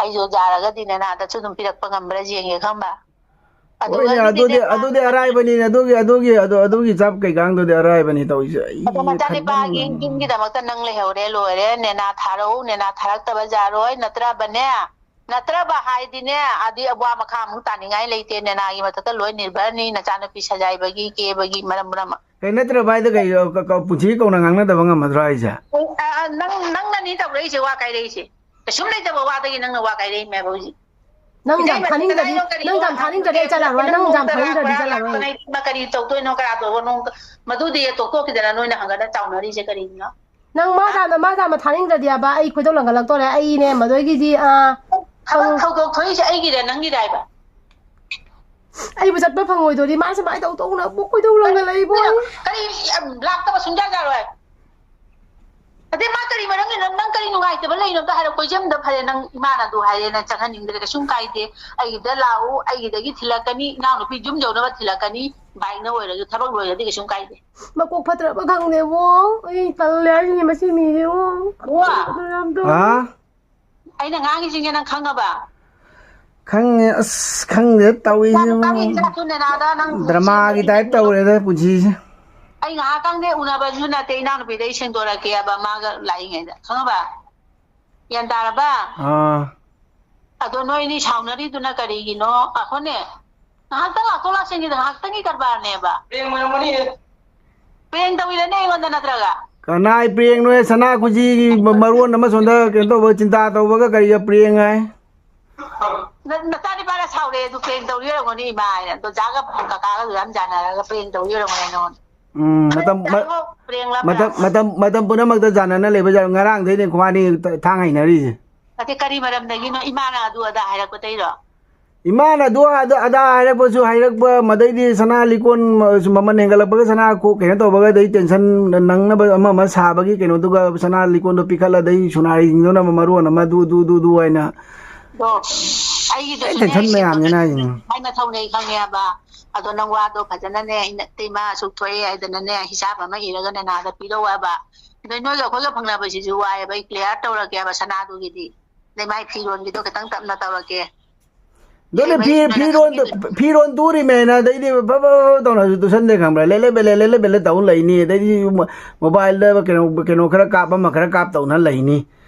ꯑꯩꯁꯨ ꯌꯥꯔꯒꯗꯤ ꯅꯦꯅꯥꯗꯁꯨ ꯑꯗꯨꯝ ꯄꯤꯔꯛꯄ ꯉꯝꯕ꯭ꯔꯥ ꯌꯦꯡꯒꯦ ꯈꯪꯕ? ꯍꯣꯏꯅꯦ, ꯑꯗꯨꯒꯗꯤ ꯑꯗꯨꯗꯤ, ꯅꯦꯅꯥ ꯑꯗꯨꯗꯤ ꯑꯔꯥꯏꯕꯅꯤꯅꯦ, ꯑꯗꯨꯒꯤ, ꯑꯗꯨꯒꯤ, ꯑꯗꯨ, ꯑꯗꯨꯒꯤ ꯆꯥꯞ ꯀꯩꯀꯥꯡꯗꯨꯗꯤ ꯑꯔꯥꯏꯕꯅꯤ ꯇꯧꯔꯤꯁꯦ꯫ ꯑꯩ ꯑꯗꯣ ꯈꯟꯕ ꯃꯆꯥꯅꯤꯄꯥꯒꯤ ꯉꯝꯗꯦ꯫ ꯌꯨꯝꯒꯤꯗꯃꯛꯇ ꯅꯪ ꯂꯩꯍꯧꯔꯦ, ꯂꯣꯏꯔꯦ꯫ ꯅꯦꯅꯥ ꯊꯥꯔꯛꯎ, ꯅꯦꯅꯥ ꯊꯥꯔꯛꯇꯕ ꯌꯥꯔꯣꯏ, ꯅꯠꯇ꯭ꯔꯕꯅꯦ, ꯅꯠꯇ꯭ꯔꯕ ꯍꯥꯏꯗꯤꯅꯦ, ꯑꯗꯤ ꯋꯥ ꯃꯈꯥ ꯑꯃꯨꯛ ꯇꯥꯅꯤꯡꯉꯥꯏ ꯂꯩꯇꯦ꯫ ꯅꯦꯅꯥꯒꯤ ꯃꯊꯛꯇ ꯂꯣꯏ ꯅꯤꯔꯚꯔꯅꯤ, ꯅꯆꯥꯅꯨꯄꯤ ꯁꯖꯥꯏꯕꯒꯤ, ꯀꯦꯕꯒꯤ ꯃꯔꯝ ꯄꯨꯝꯅꯃꯛ꯫ ꯀꯩ ꯅꯠꯇ꯭ꯔꯕ ꯍꯥꯏꯗ ꯀꯩ, ꯀ-, ꯀ-, ꯄꯨꯟꯁꯤꯒꯤ ꯀꯧꯅ ꯉꯥꯡꯅꯗꯕ ꯉꯝꯃꯗ꯭ꯔꯣ ꯍꯥꯏꯁꯦ? ꯑ, ꯑ, ꯅꯪ, ꯅꯪꯅꯅꯤ ꯇꯧꯔꯛꯏꯁꯦ, ꯋꯥ ꯀꯥꯏꯔꯛꯏꯁꯦ꯫ ꯀꯩꯁꯨꯝ ꯂꯩꯇꯕ ꯋꯥꯗꯒꯤ ꯅꯪꯅ ꯋꯥ ꯀꯥꯏꯔꯛꯏꯅꯦꯕ ꯍꯧꯖꯤꯛ꯫ ꯅꯪ ꯌꯥꯝ ꯏꯇꯩꯃ, ꯊꯥꯅꯤꯡꯗ꯭ꯔꯗꯤ, ꯀꯗꯥꯏꯅꯣ ꯀꯔꯤꯅꯣ ꯅꯪ ꯌꯥꯝ ꯊꯥꯅꯤꯡꯗ꯭ꯔꯗꯤ ꯑꯩ ꯆꯠꯂꯔꯣꯏ, ꯅꯪ ꯌꯥꯝ ꯊꯥꯅꯤꯡꯗ꯭ꯔꯗꯤ ꯆꯠꯂꯔꯣꯏ꯫ ꯂꯥꯛꯄꯅꯦ, ꯏꯇꯩꯃ, ꯀꯔꯤ ꯇꯧꯗꯣꯏꯅꯣ, ꯀꯅꯥ ꯇꯧꯕꯅꯣ? ꯃꯗꯨꯗꯤ ꯇꯣꯛꯊꯣꯛꯈꯤꯗꯅ ꯅꯣꯏꯅ ꯍꯪꯒꯠꯅ ꯆꯥꯎꯅꯔꯤꯁꯦ ꯀꯔꯤꯒꯤꯅꯣ? ꯅꯪ ꯃꯥ ꯇꯥꯅ, ꯃꯥ ꯇꯥꯅ ꯊꯥꯅꯤꯡꯗ꯭ꯔꯗꯤ ꯍꯥꯏꯕ, ꯑꯩ ꯈꯣꯏꯗꯧ ꯂꯪꯈꯠꯂꯛꯇꯣꯔꯦ꯫ ꯑꯩꯅꯦ ꯃꯗꯣꯏꯒꯤꯗꯤ, ꯑꯥ, ꯊꯕꯛ ꯊꯧꯗꯣꯛ ꯊꯣꯛꯏꯁꯦ ꯑꯩꯒꯤꯗ ꯅꯪꯒꯤꯗ ꯍꯥꯏꯕ? ꯑꯩꯕꯨ ꯆꯠꯄ ꯐꯪꯉꯣꯏꯗꯣꯔꯤ, ꯃꯥ ꯁꯨꯃꯥꯏꯅ ꯇꯧ ꯇꯧꯅ ꯑꯃꯨꯛ ꯈꯣꯏꯗꯧ ꯂꯪꯈꯠꯂꯛꯏꯕꯣ ꯑꯩ꯫ ꯀꯔꯤ ꯌꯥꯝ ꯂꯥꯛꯇꯕ ꯁꯨꯡꯌꯥ ꯌꯥꯔꯣꯏ꯫ ꯑꯗꯩ ꯃꯥ ꯀꯔꯤ ꯃꯔꯝꯒꯤꯅꯣ, ꯅꯪ ꯀꯔꯤ ꯅꯨꯡꯉꯥꯏꯇꯕ ꯂꯩꯅꯣ ꯑꯝꯇ ꯍꯥꯏꯔꯣ꯫ ꯀꯣꯏꯖꯝꯗ ꯐꯔꯦ, ꯅꯪ ꯏꯃꯥꯅ ꯑꯗꯨ ꯍꯥꯏꯔꯦ, ꯅꯪ ꯆꯪꯍꯟꯅꯤꯡꯗ꯭ꯔꯦ, ꯀꯩꯁꯨꯝ ꯀꯥꯏꯗꯦ꯫ ꯑꯩꯒꯤꯗ ꯂꯥꯛꯎ, ꯑꯩꯒꯤꯗꯒꯤ ꯊꯤꯜꯂꯛꯀꯅꯤ, ꯏꯅꯥꯎꯅꯨꯄꯤ ꯌꯨꯝ ꯌꯧꯅꯕ ꯊꯤꯜꯂꯛꯀꯅꯤ, ꯕꯥꯏꯛꯅ ꯑꯣꯏꯔꯁꯨ, ꯊꯕꯛ ꯂꯣꯏꯔꯗꯤ ꯀꯩꯁꯨꯝ ꯀꯥꯏꯗꯦ꯫ ꯃꯀꯣꯛ ꯐꯠꯇ꯭ꯔꯕ ꯈꯪꯗꯦꯕꯣ, ꯑꯩ ꯇꯜꯂꯦ ꯍꯥꯏꯁꯤꯅꯦ ꯃꯁꯤ ꯃꯤꯁꯦ꯫ ꯋꯥ꯫ ꯑꯗꯨ ꯌꯥꯝ ꯇꯧ-, ꯍꯥ? ꯑꯩꯅ ꯉꯥꯡꯉꯤꯁꯤꯡꯁꯦ ꯅꯪ ꯈꯪꯉꯕ? ꯈꯪꯉꯦ, ꯑꯁ, ꯈꯪꯗꯦ ꯇꯧꯔꯤꯁꯦ꯫ ꯏꯆꯥꯅꯨꯄꯥꯒꯤ ꯏꯆꯥꯁꯨ ꯅꯦꯅꯥꯗ ꯅꯪ ꯗ꯭ꯔꯃꯥꯒꯤ ꯇꯥꯏꯞ ꯇꯧꯔꯦꯗ ꯄꯨꯟꯁꯤꯁꯦ꯫ ꯑꯩ ꯉꯥꯏꯍꯥꯛꯇꯪꯗꯤ ꯎꯅꯕꯁꯨ ꯅꯠꯇꯦ, ꯏꯅꯥꯎꯅꯨꯄꯤꯗ ꯑꯩ ꯁꯦꯡꯗꯣꯔꯛꯀꯦꯕ ꯃꯥꯒ ꯂꯥꯛꯏꯉꯩꯗ, ꯈꯪꯉꯕ? ꯒ꯭ꯌꯥꯟ ꯇꯥꯔꯕ? ꯑꯥ꯫ ꯑꯗꯣ ꯅꯣꯏꯅꯤ ꯁꯥꯎꯅꯔꯤꯗꯨꯅ ꯀꯔꯤꯒꯤꯅꯣ? ꯑꯈꯣꯅꯦ, ꯉꯥꯏꯍꯥꯛꯇꯪ ꯂꯥꯛꯊꯣꯛ ꯂꯥꯛꯁꯤꯟꯒꯤꯗ ꯉꯥꯏꯍꯥꯛꯇꯪꯒꯤ ꯀꯔꯕꯥꯔꯅꯦꯕ꯫ ꯄ꯭ꯔꯦꯡ ꯑꯣꯏꯔꯝꯒꯅꯤꯌꯦ꯫ ꯄ꯭ꯔꯦꯡ ꯇꯧꯋꯤꯔꯅꯦ ꯑꯩꯉꯣꯟꯗ ꯅꯠꯇ꯭ꯔꯒ? ꯀꯅꯥꯏ ꯄ꯭ꯔꯦꯡꯅꯣꯍꯦ? ꯁꯅꯥ ꯈꯨꯖꯤꯒꯤ ꯃ-, ꯃꯔꯣꯟ ꯑꯃ ꯁꯣꯝꯗ ꯀꯩꯅꯣ ꯇꯧꯕ, ꯆꯤꯟꯇꯥ ꯇꯧꯕꯒ ꯀꯔꯤꯒ ꯄ꯭ꯔꯦꯡ ꯍꯥꯏ? ꯅ- ꯅꯆꯥꯅꯤꯄꯥꯅ ꯁꯥꯎꯔꯦ, ꯑꯗꯨ ꯄ꯭ꯔꯦꯡ ꯇꯧꯔꯤ ꯑꯣꯏꯔꯝꯒꯅꯤ ꯏꯃꯥ ꯍꯥꯏꯅ꯫ ꯑꯗꯣ ꯖꯥꯒ ꯀꯀꯥꯒꯁꯨ ꯌꯥꯝ ꯌꯥꯅꯔꯒ ꯄ꯭ꯔꯦꯡ ꯇꯧꯔꯤ ꯑꯣꯏꯔꯝꯒꯅꯤ ꯅꯉꯣꯟꯗ꯫ ꯎꯝ, ꯃꯇꯝ ꯃ- ꯄ꯭ꯔꯦꯡ ꯂꯥꯞꯅ꯫ ꯃꯇꯝ ꯃꯇꯝ ꯃꯇꯝ ꯄꯨꯝꯅꯃꯛꯇ ꯆꯥꯟꯅꯅ ꯂꯩꯕ ꯌꯥꯔꯣꯏ꯫ ꯉꯔꯥꯡꯗꯩꯅꯦ ꯈ꯭ꯋꯥꯅꯤ ꯊꯥꯡ ꯍꯩꯅꯔꯤꯁꯦ꯫ ꯅꯠꯇꯦ, ꯀꯔꯤ ꯃꯔꯝꯗꯒꯤꯅꯣ? ꯏꯃꯥꯅ ꯑꯗꯨ ꯑꯗꯥ ꯍꯥꯏꯔꯛꯄꯗꯩꯔꯣ? ꯏꯃꯥꯅ ꯑꯗꯨ ꯑꯗꯥ, ꯑꯗꯥ ꯍꯥꯏꯔꯛꯄꯁꯨ ꯍꯥꯏꯔꯛꯄ, ꯃꯗꯩꯗꯤ ꯁꯅꯥ ꯂꯤꯀꯣꯟ ꯃ-, ꯃꯃꯜ ꯍꯦꯟꯒꯠꯂꯛꯄꯒ ꯁꯅꯥ ꯀꯣ-, ꯀꯩꯅꯣ ꯇꯧꯕꯒ, ꯑꯗꯩ ꯇꯦꯟꯁꯟ ꯅꯪꯅꯕ ꯑꯃ ꯑꯃ ꯁꯥꯕꯒꯤ ꯀꯩꯅꯣꯗꯨꯒ ꯁꯅꯥ ꯂꯤꯀꯣꯟꯗꯣ ꯄꯤꯈꯠꯂ, ꯑꯗꯩ ꯁꯨꯅꯥꯔꯤꯁꯤꯡꯗꯨꯅ ꯃꯔꯣꯟ ꯑꯃ ꯗꯨ ꯗꯨ ꯗꯨ ꯗꯨ ꯍꯥꯏꯅ꯫ ꯑꯗꯣ ꯑꯩꯒꯤꯗꯨꯁꯨꯅꯦ, ꯑꯩ ꯇꯦꯟꯁꯟ ꯃꯌꯥꯝꯁꯤꯅ ꯍꯥꯏꯁꯤꯅꯤ꯫ ꯍꯥꯏ ꯃꯊꯧꯅꯦ, ꯑꯩ ꯈꯪꯉꯦꯕ꯫ ꯑꯗꯣ ꯅꯪ ꯋꯥꯗꯣ ꯐꯖꯅꯅꯦ, ꯏꯅ-, ꯏꯇꯩꯃ ꯑꯁꯨꯛ ꯊꯣꯛꯑꯦ ꯍꯥꯏꯗꯅꯅꯦ, ꯍꯤꯁꯥꯞ ꯑꯃ ꯏꯔꯒ ꯅꯅꯥꯗ ꯄꯤꯔꯛꯑꯣ ꯍꯥꯏꯕ꯫ ꯑꯗꯩ ꯅꯣꯏꯒ ꯑꯩꯈꯣꯏꯒ ꯐꯪꯅꯕꯁꯤꯁꯨ ꯋꯥꯏꯑꯦꯕ, ꯑꯩ clear ꯇꯧꯔꯒꯦꯕ ꯁꯅꯥꯗꯨꯒꯤꯗꯤ꯫ ꯑꯗꯩ ꯃꯥꯏ ꯐꯤꯔꯣꯟꯒꯤꯗꯣ ꯈꯤꯇꯪ ꯇꯞꯅ ꯇꯧꯔꯒꯦ꯫ ꯑꯗꯨꯅꯦ ꯐꯤ-, ꯏꯇꯩꯃ ꯐꯤꯔꯣꯟꯗꯣ, ꯈꯪꯕꯤꯗꯕ꯫ ꯐꯤꯔꯣꯟ ꯇꯨꯔꯤꯃꯦꯅ ꯑꯗꯩꯗꯤ ꯐꯠ ꯐꯠ ꯐꯠ ꯇꯧꯅꯁꯨ ꯇꯨꯁꯟꯗꯦ ꯈꯪꯕ꯭ꯔꯥ? ꯂꯦꯂꯦ ꯕꯦꯂꯦ, ꯂꯦꯂꯦ ꯕꯦꯂꯦ ꯇꯧ ꯂꯩꯅꯤ꯫ ꯑꯗꯩꯗꯤ ꯃꯣ-, mobileꯗ ꯀꯩꯅꯣ, ꯀꯩꯅꯣ ꯈꯔ ꯀꯥꯞ, ꯑꯃ ꯈꯔ ꯀꯥꯞ ꯇꯧꯅ ꯂꯩꯅꯤ꯫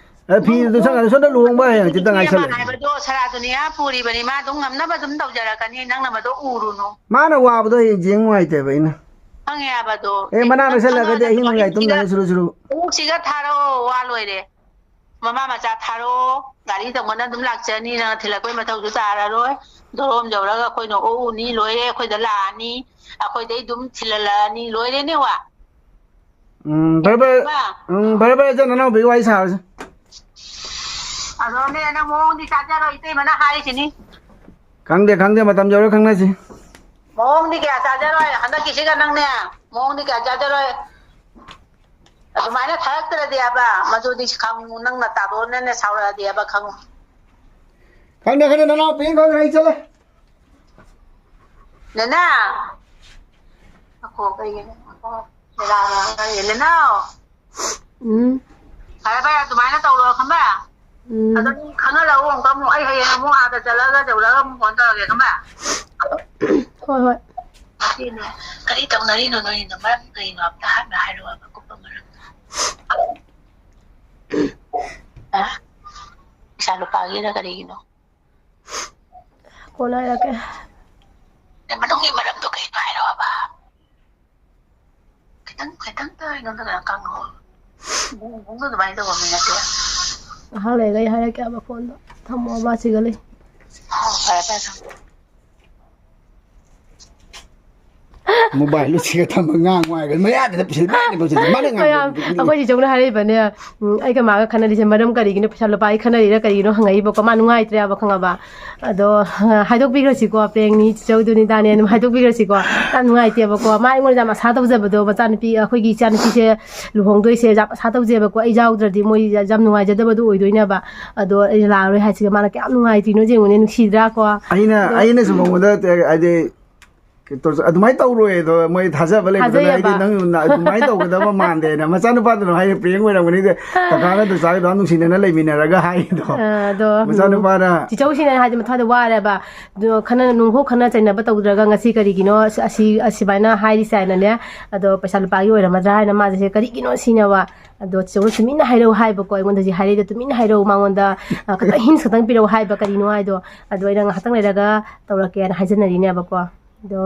ꯑꯗ ꯐꯤꯗꯨ ꯁꯪꯉꯒ ꯁꯣꯝꯗ ꯂꯨꯍꯣꯡꯕ ꯍꯌꯦꯡ ꯍꯪꯆꯤꯠꯇ ꯅꯨꯄꯤ ꯑꯃ ꯉꯥꯏꯁꯜꯂꯛꯏ꯫ ꯍꯥꯏꯕꯗꯣ ꯁꯔꯥꯗꯨꯅꯤꯌꯥ ꯄꯨꯔꯤꯕꯅꯤ, ꯃꯥ ꯑꯗꯨꯝ ꯉꯝꯅꯕ ꯑꯗꯨꯝ ꯇꯧꯖꯔꯛꯀꯅꯤ, ꯅꯪꯅ ꯃꯗꯣ ꯎꯔꯨꯅꯨ꯫ ꯃꯥꯅ ꯋꯥꯕꯗꯣ ꯍꯌꯦꯡ ꯌꯦꯡ ꯅꯨꯡꯉꯥꯏꯇꯦꯕ ꯑꯩꯅ꯫ ꯈꯪꯉꯦ ꯍꯥꯏꯕꯗꯣ꯫ ꯑꯦ, ꯃꯅꯥ ꯅꯪ ꯅꯛꯁꯜꯂꯛꯑꯒꯗꯤ ꯈꯪꯉꯒꯅ ꯑꯍꯤꯡ ꯅꯣꯡꯌꯥꯏ ꯇꯨꯝꯗꯉꯩ ꯁꯨꯔꯨ ꯁꯨꯔꯨ꯫ ꯑꯣꯛꯁꯤꯒ ꯊꯥꯔꯛꯑꯣ, ꯋꯥ ꯂꯣꯏꯔꯦ꯫ ꯃꯃꯥ ꯃꯆꯥ ꯊꯥꯔꯛꯑꯣ, ꯒꯥꯔꯤ ꯇꯣꯡꯉꯅ ꯑꯗꯨꯝ ꯂꯥꯛꯆꯅꯤ, ꯅꯪ ꯊꯤꯜꯂꯛꯄꯩ ꯃꯊꯧꯁꯨ ꯇꯥꯔꯔꯣꯏ꯫ ꯗꯣꯔꯣꯝ ꯌꯧꯔꯒ ꯑꯩꯈꯣꯏꯅ ꯑꯣꯛ ꯎꯅꯤ, ꯂꯣꯏꯔꯦ, ꯑꯩꯈꯣꯏꯗ ꯂꯥꯛꯑꯅꯤ, ꯑꯩꯈꯣꯏꯗꯩ ꯑꯗꯨꯝ ꯊꯤꯜꯍꯜꯂꯛꯑꯅꯤ, ꯂꯣꯏꯔꯦꯅꯦ ꯋꯥ꯫ ꯎꯝ, ꯐꯔꯦ, ꯐꯔꯦ꯫ ꯏꯃꯥ꯫ ꯎꯝ, ꯐꯔꯦ, ꯐꯔꯦ, ꯏꯆꯟ ꯅꯅꯥꯎꯕꯤꯒꯤ ꯋꯥꯔꯤ ꯁꯥꯔꯁꯤ꯫ ꯑꯗꯣꯅꯦ, ꯅꯪ ꯃꯑꯣꯡꯗꯤ ꯆꯥꯖꯔꯣꯏ, ꯏꯇꯩꯃꯅ ꯍꯥꯏꯔꯤꯁꯤꯅꯤ꯫ ꯈꯪꯗꯦ, ꯈꯪꯗꯦ, ꯃꯇꯝ ꯌꯧꯔ ꯈꯪꯅꯁꯤ꯫ ꯃꯑꯣꯡꯗꯤ ꯀꯌꯥ ꯆꯥꯖꯔꯣꯏ, ꯍꯟꯗꯛꯀꯤꯁꯤꯒ ꯅꯪꯅꯦ, ꯃꯑꯣꯡꯗꯤ ꯀꯌꯥ ꯆꯥꯖꯔꯣꯏ꯫ ꯑꯗꯨꯃꯥꯏꯅ ꯊꯥꯔꯛꯇ꯭ꯔꯗꯤ ꯍꯥꯏꯕ, ꯃꯗꯨꯗꯤ ꯈꯪꯉꯨ, ꯅꯪꯅ ꯇꯥꯗꯣꯟꯅꯅꯦ ꯁꯥꯎꯔꯛꯑꯗꯤ ꯍꯥꯏꯕ ꯈꯪꯉꯨ꯫ ꯈꯪꯗꯦ, ꯈꯪꯗꯦ, ꯅꯅꯥꯎꯄꯤ ꯈꯪꯗꯦ, ꯑꯩ ꯆꯠꯂꯦ꯫ ꯅꯦꯅꯥ꯫ ꯑꯈꯣ, ꯀꯩꯒꯤꯅꯣ? ꯑꯈꯣ, ꯅꯦꯅꯥ, ꯅꯦꯅꯥ꯫ ꯎꯝ꯫ ꯐꯔꯦ, ꯐꯔꯦ, ꯑꯗꯨꯃꯥꯏꯅ ꯇꯧꯔꯣ, ꯈꯪꯕ꯭ꯔꯥ? ꯎꯝ꯫ ꯑꯗꯣ ꯅꯪ ꯈꯪꯍꯜꯂꯛꯑꯣ ꯑꯃꯨꯛꯀ ꯑꯃꯨꯛ꯫ ꯑꯩ ꯍꯌꯦꯡ ꯑꯃꯨꯛ ꯑꯥꯗ ꯆꯠꯂꯒ ꯇꯧꯔꯒ ꯑꯃꯨꯛ phone ꯇꯧꯔꯒꯦ, ꯈꯪꯕ꯭ꯔꯥ? ꯍꯣꯏ, ꯍꯣꯏ꯫ ꯃꯁꯤꯅꯦ, ꯀꯔꯤ ꯇꯧꯅꯔꯤꯅꯣ ꯅꯣꯏꯅ? ꯃꯔꯝ ꯀꯔꯤꯅꯣ? ꯑꯝꯇ ꯍꯥꯟꯅ ꯍꯥꯏꯔꯛꯑꯣ, ꯑꯀꯨꯞꯄ ꯃꯔꯝꯗꯣ꯫ ꯑ? ꯄꯩꯁꯥ ꯂꯨꯄꯥꯒꯤꯔ ꯀꯔꯤꯒꯤꯅꯣ? ꯀꯣꯟꯅ ꯍꯥꯏꯔꯛꯀꯦ꯫ ꯅꯪ ꯃꯅꯨꯡꯒꯤ ꯃꯔꯝꯗꯣ ꯀꯩꯅꯣ ꯍꯥꯏꯔꯛꯑꯣꯕ꯫ ꯈꯤꯇꯪ, ꯈꯤꯇꯪꯇ ꯑꯩꯉꯣꯟꯗ ꯀꯩꯅꯣ ꯀꯪꯉꯣ꯫ ꯏꯕꯨꯡ, ꯏꯕꯨꯡꯗꯣ ꯑꯗꯨꯃꯥꯏꯅ ꯇꯧꯕ ꯃꯤ ꯅꯠꯇꯦ꯫ ꯉꯥꯏꯍꯥꯛ ꯂꯩꯔꯒ ꯑꯩ ꯍꯥꯏꯔꯛꯀꯦ ꯍꯥꯏꯕ phoneꯗꯣ꯫ ꯊꯝꯃꯣ, ꯃꯥ ꯁꯤꯒ ꯂꯩ꯫ ꯐꯔꯦ, ꯐꯔꯦ, ꯊꯝꯃꯣ꯫ ꯃꯣꯕꯥꯏꯜꯗꯣ ꯁꯤꯒ ꯊꯝꯕ ꯉꯥꯡꯉꯣ ꯍꯥꯏꯔꯒ ꯃꯌꯥꯗꯨꯗ ꯄꯤꯁꯤꯜ ꯃꯌꯥꯗ ꯄꯤꯁꯤꯜ ꯃꯥꯅ ꯃꯌꯥꯝ ꯉꯥꯡꯕꯗꯨꯗꯤ꯫ ꯑꯩꯈꯣꯏ ꯆꯤꯆꯧꯅ ꯍꯥꯏꯔꯛꯏꯕꯅꯦ, ꯎꯝ, ꯑꯩꯒ ꯃꯥꯒ ꯈꯟꯅꯔꯤꯁꯦ ꯃꯔꯝ ꯀꯔꯤꯒꯤꯅꯣ, ꯄꯩꯁꯥ ꯂꯨꯄꯥꯒꯤ ꯈꯟꯅꯔꯤꯔ ꯀꯔꯤꯒꯤꯅꯣ ꯍꯪꯉꯛꯏꯕꯀꯣ꯫ ꯃꯥ ꯅꯨꯡꯉꯥꯏꯇ꯭ꯔꯦꯕ, ꯈꯪꯉꯕ? ꯑꯗꯣ, ꯍꯥꯏꯗꯣꯛꯄꯤꯈ꯭ꯔꯁꯤꯀꯣ, ꯄ꯭ꯔꯦꯡꯅꯤ, ꯆꯤꯆꯧꯗꯨꯅꯤ, ꯗꯥꯅꯦ ꯑꯗꯨꯝ ꯍꯥꯏꯗꯣꯛꯄꯤꯈ꯭ꯔꯁꯤꯀꯣ꯫ ꯌꯥꯝ ꯅꯨꯡꯉꯥꯏꯇꯦꯕꯀꯣ꯫ ꯃꯥ ꯑꯩꯉꯣꯟꯗ ꯌꯥꯝ ꯑꯁꯥ ꯇꯧꯖꯕꯗꯣ, ꯃꯆꯥꯅꯨꯄꯤ, ꯑꯩꯈꯣꯏꯒꯤ ꯏꯆꯥꯅꯨꯄꯤꯁꯦ ꯂꯨꯍꯣꯡꯗꯣꯏꯁꯦ ꯌꯥꯝ ꯑꯁꯥ ꯇꯧꯖꯩꯕꯀꯣ꯫ ꯑꯩ ꯌꯥꯎꯗ꯭ꯔꯗꯤ ꯃꯣꯏ ꯌꯥꯝ ꯅꯨꯡꯉꯥꯏꯖꯗꯕꯗꯣ ꯑꯣꯏꯗꯣꯏꯅꯦꯕ꯫ ꯑꯗꯣ ꯑꯩ ꯂꯥꯛꯑꯔꯣꯏ ꯍꯥꯏꯁꯤꯒ ꯃꯥꯅ ꯀꯌꯥꯝ ꯅꯨꯡꯉꯥꯏꯇ꯭ꯔꯤꯅꯣ ꯌꯦꯡꯉꯨꯅꯦ, ꯅꯨꯡꯁꯤꯗ꯭ꯔꯥꯀꯣ? ꯑꯩꯅ, ꯑꯗꯣ ꯑꯩꯅꯁꯨ ꯃꯉꯣꯟꯗ, ꯍꯥꯏꯗꯤ, ꯀꯩꯅꯣ ꯇꯧꯔꯁꯨ ꯑꯗꯨꯃꯥꯏꯅ ꯇꯧꯔꯣꯏ ꯑꯗꯣ ꯃꯣꯏ ꯊꯥꯖꯕ ꯂꯩꯕꯗꯨꯅ ꯊꯥꯖꯩꯌꯦꯕ꯫ ꯑꯩꯗꯤ ꯅꯪ ꯑꯗꯨꯃꯥꯏꯅ ꯇꯧꯒꯗꯕ ꯃꯥꯟꯗꯦꯅ꯫ ꯃꯆꯥꯅꯨꯄꯥꯗꯨꯅ ꯍꯥꯏꯔꯦ, ꯄ꯭ꯔꯦꯡ ꯑꯣꯏꯔꯝꯒꯅꯤꯗ, ꯀꯀꯥꯅ ꯗꯣꯆꯥꯒ ꯑꯗꯨꯝ ꯅꯨꯡꯁꯤꯅꯅ ꯂꯩꯃꯤꯟꯅꯔꯒ ꯍꯥꯏꯗꯣ꯫ ꯑ, ꯑꯗꯣ, ꯎꯝ, ꯃꯆꯥꯅꯨꯄꯥꯅ ꯆꯤꯆꯧꯁꯤꯅ ꯍꯥꯏꯗꯤ ꯃꯊꯥꯗ ꯋꯥꯔꯦꯕ꯫ ꯑꯗꯣ ꯈꯟꯅ ꯅꯨꯡꯐꯧ ꯈꯟꯅ ꯆꯩꯅꯕ ꯇꯧꯗ꯭ꯔꯒ ꯉꯁꯤ ꯀꯔꯤꯒꯤꯅꯣ ꯑꯁꯤ, ꯑꯁꯤ, ꯑꯁꯤꯃꯥꯏꯅ ꯍꯥꯏꯔꯤꯁꯦ ꯍꯥꯏꯅꯅꯦ꯫ ꯑꯗꯣ ꯄꯩꯁꯥ ꯂꯨꯄꯥꯒꯤ ꯑꯣꯏꯔꯝꯃꯗ꯭ꯔꯥ ꯍꯥꯏꯅ ꯃꯥꯁꯦ ꯀꯔꯤꯒꯤꯅꯣ ꯁꯤꯅꯦꯕ꯫ ꯑꯗꯣ ꯆꯤꯆꯧꯅ ꯇꯨꯃꯤꯟꯅ ꯍꯥꯏꯔꯛꯎ ꯍꯥꯏꯕꯀꯣ, ꯑꯩꯉꯣꯟꯗ ꯍꯧꯖꯤꯛ ꯍꯥꯏꯔꯛꯏꯗꯣ ꯇꯨꯃꯤꯟꯅ ꯍꯥꯏꯔꯛꯎ ꯃꯉꯣꯟꯗ, ꯑ, ꯈꯤꯇꯪ hints ꯈꯛꯇꯪ ꯄꯤꯔꯛꯎ ꯍꯥꯏꯕ ꯀꯔꯤꯅꯣ ꯍꯥꯏꯗꯣ꯫ ꯑꯗꯣ ꯑꯩꯅ ꯉꯥꯏꯍꯥꯛꯇꯪ ꯂꯩꯔꯒ ꯇꯧꯔꯛꯀꯦꯅ ꯍꯥꯏꯖꯟꯅꯔꯤꯅꯦꯕꯀꯣ꯫ ꯑꯗꯣ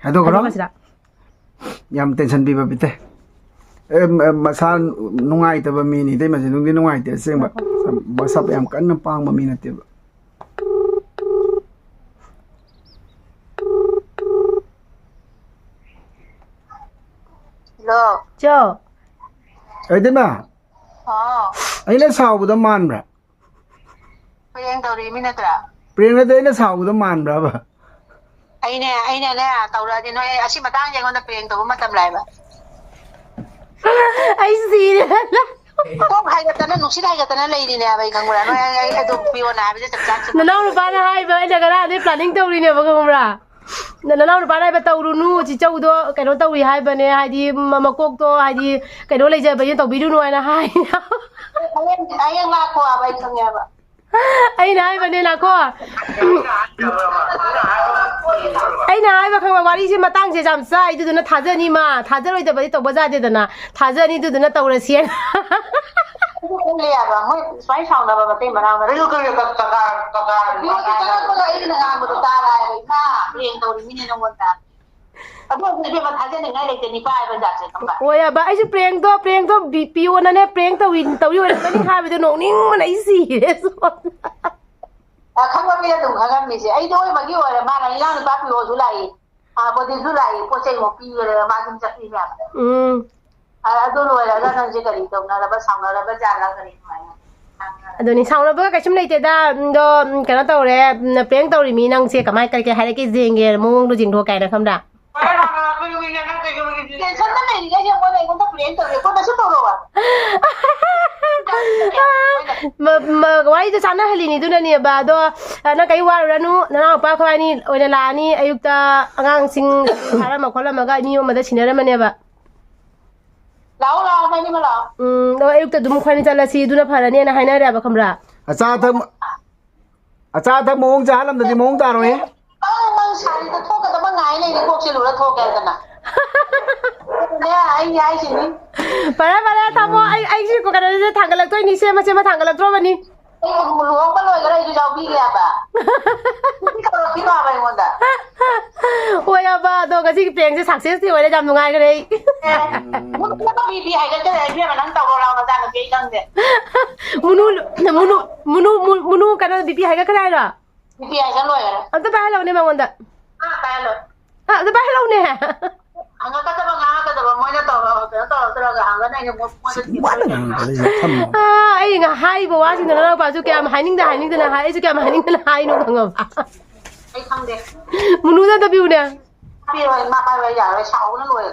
ꯍꯥꯏꯗꯣꯛꯈ꯭ꯔꯣ꯫ ꯍꯥꯏꯗꯣꯛꯈ꯭ꯔꯁꯤꯔꯥ? ꯌꯥꯝ tension ꯄꯤꯕ ꯄꯤꯇꯦ꯫ ꯑꯦ, ꯃ-, ꯃꯁꯥ ꯅꯨꯡꯉꯥꯏꯇꯕ ꯃꯤꯅꯤ, ꯏꯇꯩꯃꯁꯦ ꯅꯨꯡꯗꯤ ꯅꯨꯡꯉꯥꯏꯇꯦ ꯑꯁꯦꯡꯕ꯫ ꯃꯁꯥ ꯌꯥꯝ ꯀꯟꯅ ꯄꯥꯡꯕ ꯃꯤ ꯅꯠꯇꯦꯕ꯫ ꯍꯜꯂꯣ꯫ ꯆꯣ꯫ ꯏꯇꯩꯃ, ꯍꯥꯎ꯫ ꯑꯩꯅ ꯁꯥꯎꯕꯗ ꯃꯥꯟꯕ꯭ꯔꯥ? ꯄ꯭ꯔꯦꯡ ꯇꯧꯔꯤ ꯃꯤ ꯅꯠꯇ꯭ꯔꯥ? ꯄ꯭ꯔꯦꯡ ꯅꯠꯇꯦ, ꯑꯩꯅ ꯁꯥꯎꯕꯗ ꯃꯥꯟꯕ꯭ꯔꯕ? ꯑꯩꯅꯦ, ꯑꯩꯅꯅꯦ, ꯇꯧꯔꯛꯑꯗꯤ ꯅꯣꯏ ꯑꯁꯤ ꯃꯇꯥꯡꯁꯦ ꯑꯩꯉꯣꯟꯗ ꯄ꯭ꯔꯦꯡ ꯇꯧꯕ ꯃꯇꯝ ꯂꯥꯛꯑꯦꯕ꯫ ꯑꯩ ꯁꯤꯔꯦ꯫ ꯀꯣꯛ ꯍꯥꯏꯒꯠꯇꯅ, ꯅꯨꯡꯁꯤꯠ ꯍꯥꯏꯒꯠꯇꯅ ꯂꯩꯔꯤꯅꯦ ꯍꯥꯏꯕ ꯑꯩ, ꯈꯪꯕ꯭ꯔꯥ? ꯅꯣꯏ, ꯑꯩ, ꯑꯩ ꯑꯗꯨꯝ ꯄꯤꯌꯣꯅ ꯍꯥꯏꯕꯁꯦ ꯆꯞ ꯆꯥꯅ ꯆꯨꯝꯃꯦ꯫ ꯅꯅꯥꯎ ꯅꯨꯄꯥꯅ ꯍꯥꯏꯕ, ꯑꯩꯅ ꯉꯔꯥꯡꯗꯩ planning ꯇꯧꯔꯤꯅꯦꯕ, ꯈꯪꯕ꯭ꯔꯥ? ꯅ-, ꯅꯅꯥꯎ ꯅꯨꯄꯥꯅ ꯍꯥꯏꯕ, "ꯇꯧꯔꯨꯅꯨ, ꯆꯤꯆꯧꯗꯣ ꯀꯩꯅꯣ ꯇꯧꯔꯤ ꯍꯥꯏꯕꯅꯦ, ꯍꯥꯏꯗꯤ ꯃ-, ꯃꯀꯣꯛꯇꯣ ꯍꯥꯏꯗꯤ ꯀꯩꯅꯣ ꯂꯩꯖꯕꯅꯤ, ꯇꯧꯕꯤꯔꯨꯅꯨ" ꯍꯥꯏꯅ ꯍꯥꯏ꯫ ꯍꯌꯦꯡ, ꯍꯌꯦꯡ ꯂꯥꯛꯈꯣ ꯍꯥꯏꯕ ꯑꯩ ꯈꯪꯉꯦꯕ꯫ ꯑꯩꯅ ꯍꯥꯏꯕꯅꯦ, ꯂꯥꯛꯈꯣ꯫ ꯑꯩꯅ ꯍꯥꯏꯕ ꯈꯪꯕ, ꯋꯥꯔꯤꯁꯦ ꯃꯇꯥꯡꯁꯦ ꯌꯥꯝ ꯆꯥꯏ, ꯑꯗꯨꯗꯨꯅ ꯊꯥꯖꯅꯤ ꯃꯥ, ꯊꯥꯖꯔꯣꯏꯗꯕꯗꯤ ꯇꯧꯕ ꯌꯥꯗꯦꯗꯅ, ꯊꯥꯖꯅꯤ, ꯑꯗꯨꯗꯨꯅ ꯇꯧꯔꯁꯦꯅ꯫ ꯑꯗꯨ ꯈꯪꯗꯦ ꯍꯥꯏꯕ, ꯃꯣꯏ ꯁꯨꯃꯥꯏꯅ ꯁꯥꯎꯅꯕ ꯃꯇꯩ ꯃꯅꯥꯎꯅ꯫ ꯑꯗꯨ ꯀꯔꯤ ꯀ-, ꯀꯀꯥ, ꯀꯀꯥ, ꯌꯨꯝꯒꯤ ꯆꯪꯉꯛꯄꯗ ꯑꯩꯅ ꯉꯥꯡꯕꯗꯣ ꯇꯥꯔꯦ ꯍꯥꯏꯕ, ꯏꯃꯥ, ꯄ꯭ꯔꯦꯡ ꯇꯧꯔꯤꯃꯤꯅꯦ ꯅꯉꯣꯟꯗ꯫ ꯑꯗꯨ ꯑꯣꯏꯔꯁꯨ ꯏꯕꯦꯝꯃ ꯊꯥꯖꯅꯤꯡꯉꯥꯏ ꯂꯩꯇꯦ, ꯅꯤꯄꯥ ꯍꯥꯏꯕ ꯖꯥꯠꯁꯦ ꯈꯪꯕ꯭ꯔꯥ? ꯍꯣꯏ ꯍꯥꯏꯕ, ꯑꯩꯁꯨ ꯄ꯭ꯔꯦꯡꯗꯣ, ꯄ꯭ꯔꯦꯡꯗꯣ ꯕꯤ-, ꯄꯤꯌꯣꯅꯅꯦ ꯄ꯭ꯔꯦꯡ ꯇꯧꯏ, ꯇꯧꯏ ꯑꯣꯏꯔꯝꯒꯅꯤ ꯍꯥꯏꯕꯗꯣ ꯅꯣꯛꯅꯤꯡꯕꯅ ꯑꯩ ꯁꯤꯔꯦ ꯁꯣꯝꯗ꯫ ꯑ, ꯈꯪꯉꯣ, ꯑꯩꯅ ꯑꯗꯨꯝ ꯈꯪꯉꯝꯃꯤꯁꯦ, ꯑꯩꯗꯤ ꯑꯣꯏꯕꯒꯤ ꯑꯣꯏꯔꯦ꯫ ꯃꯥꯅ ꯏꯅꯥꯎ ꯅꯨꯄꯥ ꯄꯤꯔꯛꯑꯣꯁꯨ ꯂꯥꯛꯏ, ꯑꯥ, ꯕꯣꯗꯤꯁꯨ ꯂꯥꯛꯏ, ꯄꯣꯠ ꯆꯩ ꯑꯃꯨꯛ ꯄꯤꯈ꯭ꯔꯦ, ꯃꯥ ꯑꯗꯨꯝ ꯆꯠꯈꯤꯅꯦꯕ꯫ ꯎꯝ꯫ ꯑꯥ, ꯑꯗꯨ ꯂꯣꯏꯔꯒ ꯅꯪꯁꯦ ꯀꯔꯤ ꯇꯧꯅꯔꯕ, ꯁꯥꯎꯅꯔꯕ ꯖꯥꯠꯂ, ꯀꯔꯤꯅꯣ ꯍꯥꯏꯅ? ꯑꯗꯨꯅꯤ, ꯁꯥꯎꯅꯕꯒ ꯀꯩꯁꯨꯝ ꯂꯩꯇꯦꯗ꯫ ꯑꯗꯣ, ꯎꯝ, ꯀꯩꯅꯣ ꯇꯧꯔꯦ, ꯎꯝ, prank ꯇꯧꯔꯤ ꯃꯤ ꯅꯪꯁꯦ ꯀꯃꯥꯏ, ꯀꯔꯤ ꯀꯩ ꯍꯥꯏꯔꯛꯀꯦ ꯌꯦꯡꯒꯦ, ꯃꯑꯣꯡꯗꯣ ꯌꯦꯡꯊꯣꯛ ꯀꯥꯏꯅ ꯈꯪꯕ꯭ꯔꯥ? ꯇꯦꯟꯁꯟꯗ ꯂꯩꯔꯤꯉꯩꯁꯦ ꯃꯣꯏꯅ ꯑꯩꯉꯣꯟꯗ prank ꯇꯧꯔꯦ, ꯑꯩꯉꯣꯟꯗꯁꯨ ꯇꯧꯔꯛꯑꯣ꯫ ꯃ-, ꯃ-, ꯋꯥꯔꯤꯗꯣ ꯆꯥꯟꯅꯍꯜꯂꯤꯅꯤ, ꯑꯗꯨꯅꯅꯦꯕ꯫ ꯑꯗꯣ, ꯑ, ꯅꯪ ꯀꯩ ꯋꯥꯔꯨꯔꯅꯨ, ꯅꯅꯥꯎ ꯅꯨꯄꯥ ꯑꯩꯈꯣꯏ ꯑꯅꯤ ꯑꯣꯏꯅ ꯂꯥꯛꯑꯅꯤ꯫ ꯑꯌꯨꯛꯇ ꯑꯉꯥꯡꯁꯤꯡ ꯊꯥꯔꯝꯃ ꯈꯣꯠꯂꯝꯃꯒ ꯃꯤ ꯑꯃꯗ ꯁꯤꯟꯅꯔꯝꯃꯅꯦꯕ꯫ ꯂꯥꯛꯑꯣ, ꯂꯥꯛꯑꯣ, ꯅꯣꯏꯅꯤꯃꯛ ꯂꯥꯛꯑꯣ꯫ ꯎꯝ, ꯑꯗꯣ ꯑꯌꯨꯛꯇ ꯑꯗꯨꯝ ꯑꯩꯈꯣꯏꯅꯤ ꯆꯠꯂꯁꯤ, ꯑꯗꯨꯅ ꯐꯔꯅꯤꯅ ꯍꯥꯏꯅꯔꯦꯕ, ꯈꯪꯕ꯭ꯔꯥ? ꯑꯆꯥ ꯑꯊꯛ, ꯑꯆꯥ ꯑꯊꯛ ꯃꯑꯣꯡ ꯆꯥꯍꯜꯂꯝꯗꯗꯤ ꯃꯑꯣꯡ ꯇꯥꯔꯣꯏꯍꯦ꯫ ꯑ, ꯅꯪ ꯁꯥꯔꯤꯗ ꯊꯣꯛꯀꯗꯕ ꯉꯥꯏ ꯂꯩꯔꯤ, ꯀꯣꯛ ꯆꯤꯜꯂꯨꯔ ꯊꯣꯛꯀꯦ ꯍꯥꯏꯗꯅ꯫ ꯑꯗꯨꯅꯦ ꯑꯩ ꯍꯥꯏꯁꯤꯅꯤ꯫ ꯐꯔꯦ, ꯐꯔꯦ, ꯊꯝꯃꯣ꯫ ꯑꯩ, ꯑꯩꯒꯤ ꯀꯩꯅꯣꯁꯦ ꯊꯥꯡꯒꯠꯂꯛꯇꯣꯏꯅꯤ, ꯁꯦꯝꯃ, ꯁꯦꯝꯃ ꯊꯥꯡꯒꯠꯂꯛꯇ꯭ꯔꯣꯕꯅꯤ꯫ ꯑꯩ ꯂꯨꯍꯣꯡꯕ ꯂꯣꯏꯈ꯭ꯔꯦ, ꯑꯩꯁꯨ ꯌꯥꯎꯕꯤꯒꯦ ꯍꯥꯏꯕ꯫ ꯅꯨꯄꯤ ꯀꯧꯔꯛꯈꯤꯅꯣ ꯍꯥꯏꯕ ꯑꯩꯉꯣꯟꯗ꯫ ꯍꯣꯏ, ꯑꯕ, ꯑꯗꯣ ꯉꯁꯤꯒꯤ prankꯁꯦ successꯇꯤ ꯑꯣꯏꯔꯦ, ꯌꯥꯝ ꯅꯨꯡꯉꯥꯏꯈ꯭ꯔꯦ ꯑꯩ꯫ ꯑꯦ, ꯅꯪ ꯅꯪ BP ꯍꯥꯏꯒꯠꯇꯅ, ꯏꯕꯦꯝꯃ, ꯅꯪ ꯇꯧꯔꯣ ꯂꯥꯎ, ꯅꯆꯥꯅꯨꯄꯤ, ꯑꯩ ꯈꯪꯗꯦ꯫ ꯃꯨꯅꯨ, ꯃꯨꯅꯨ, ꯃꯨꯅꯨ, ꯃꯨ-, ꯃꯨꯅꯨ ꯀꯩꯅꯣ BP ꯍꯥꯏꯒꯠꯈ꯭ꯔꯦ ꯍꯥꯏꯔꯣ? BP ꯍꯥꯏꯒꯠ ꯂꯣꯏꯈ꯭ꯔꯦ꯫ ꯑꯝꯇ ꯄꯥꯏꯍꯜꯂꯧꯅꯦ ꯃꯉꯣꯟꯗ꯫ ꯑꯥ, ꯄꯥꯏꯍꯜꯂꯣ꯫ ꯑꯥ, ꯑꯝꯇ ꯄꯥꯏꯍꯜꯂꯧꯅꯦ꯫ ꯍꯪꯉꯛꯀꯗꯕ, ꯉꯥꯡꯉꯛꯀꯗꯕ ꯃꯣꯏꯅ ꯇꯧꯔ-, ꯀꯩꯅꯣ ꯇꯧꯔꯛꯇ꯭ꯔꯒ ꯍꯪꯉꯒꯅ ꯑꯩꯅ ꯃꯣꯏ-, ꯃꯣꯏꯗ ꯁꯤ ꯊꯤꯕ ꯋꯥꯅ ꯂꯣꯏꯔꯦ꯫ ꯉꯥꯡꯉꯛꯀꯗꯣꯏꯁꯦ ꯊꯝꯃꯣ꯫ ꯑꯥ, ꯑꯩ ꯉ-, ꯍꯥꯏꯔꯤꯕ ꯋꯥꯁꯤꯡꯗꯣ ꯅꯅꯥꯎꯄꯥꯁꯨ ꯀꯌꯥꯝ ꯍꯥꯏꯅꯤꯡꯗ ꯍꯥꯏꯅꯤꯡꯗꯅ ꯍꯥꯏ, ꯑꯩꯁꯨ ꯀꯌꯥꯝ ꯍꯥꯏꯅꯤꯡꯗꯅ ꯍꯥꯏꯅꯣ ꯈꯪꯉꯕ? ꯑꯩ ꯈꯪꯗꯦ꯫ ꯃꯨꯅꯨꯗ ꯑꯝꯇ ꯄꯤꯌꯨꯅꯦ꯫ ꯄꯤꯔꯣꯏ, ꯃꯥ ꯄꯥꯏꯕ ꯌꯥꯔꯣꯏ, ꯁꯥꯎꯕꯅ ꯂꯣꯏꯔꯦ꯫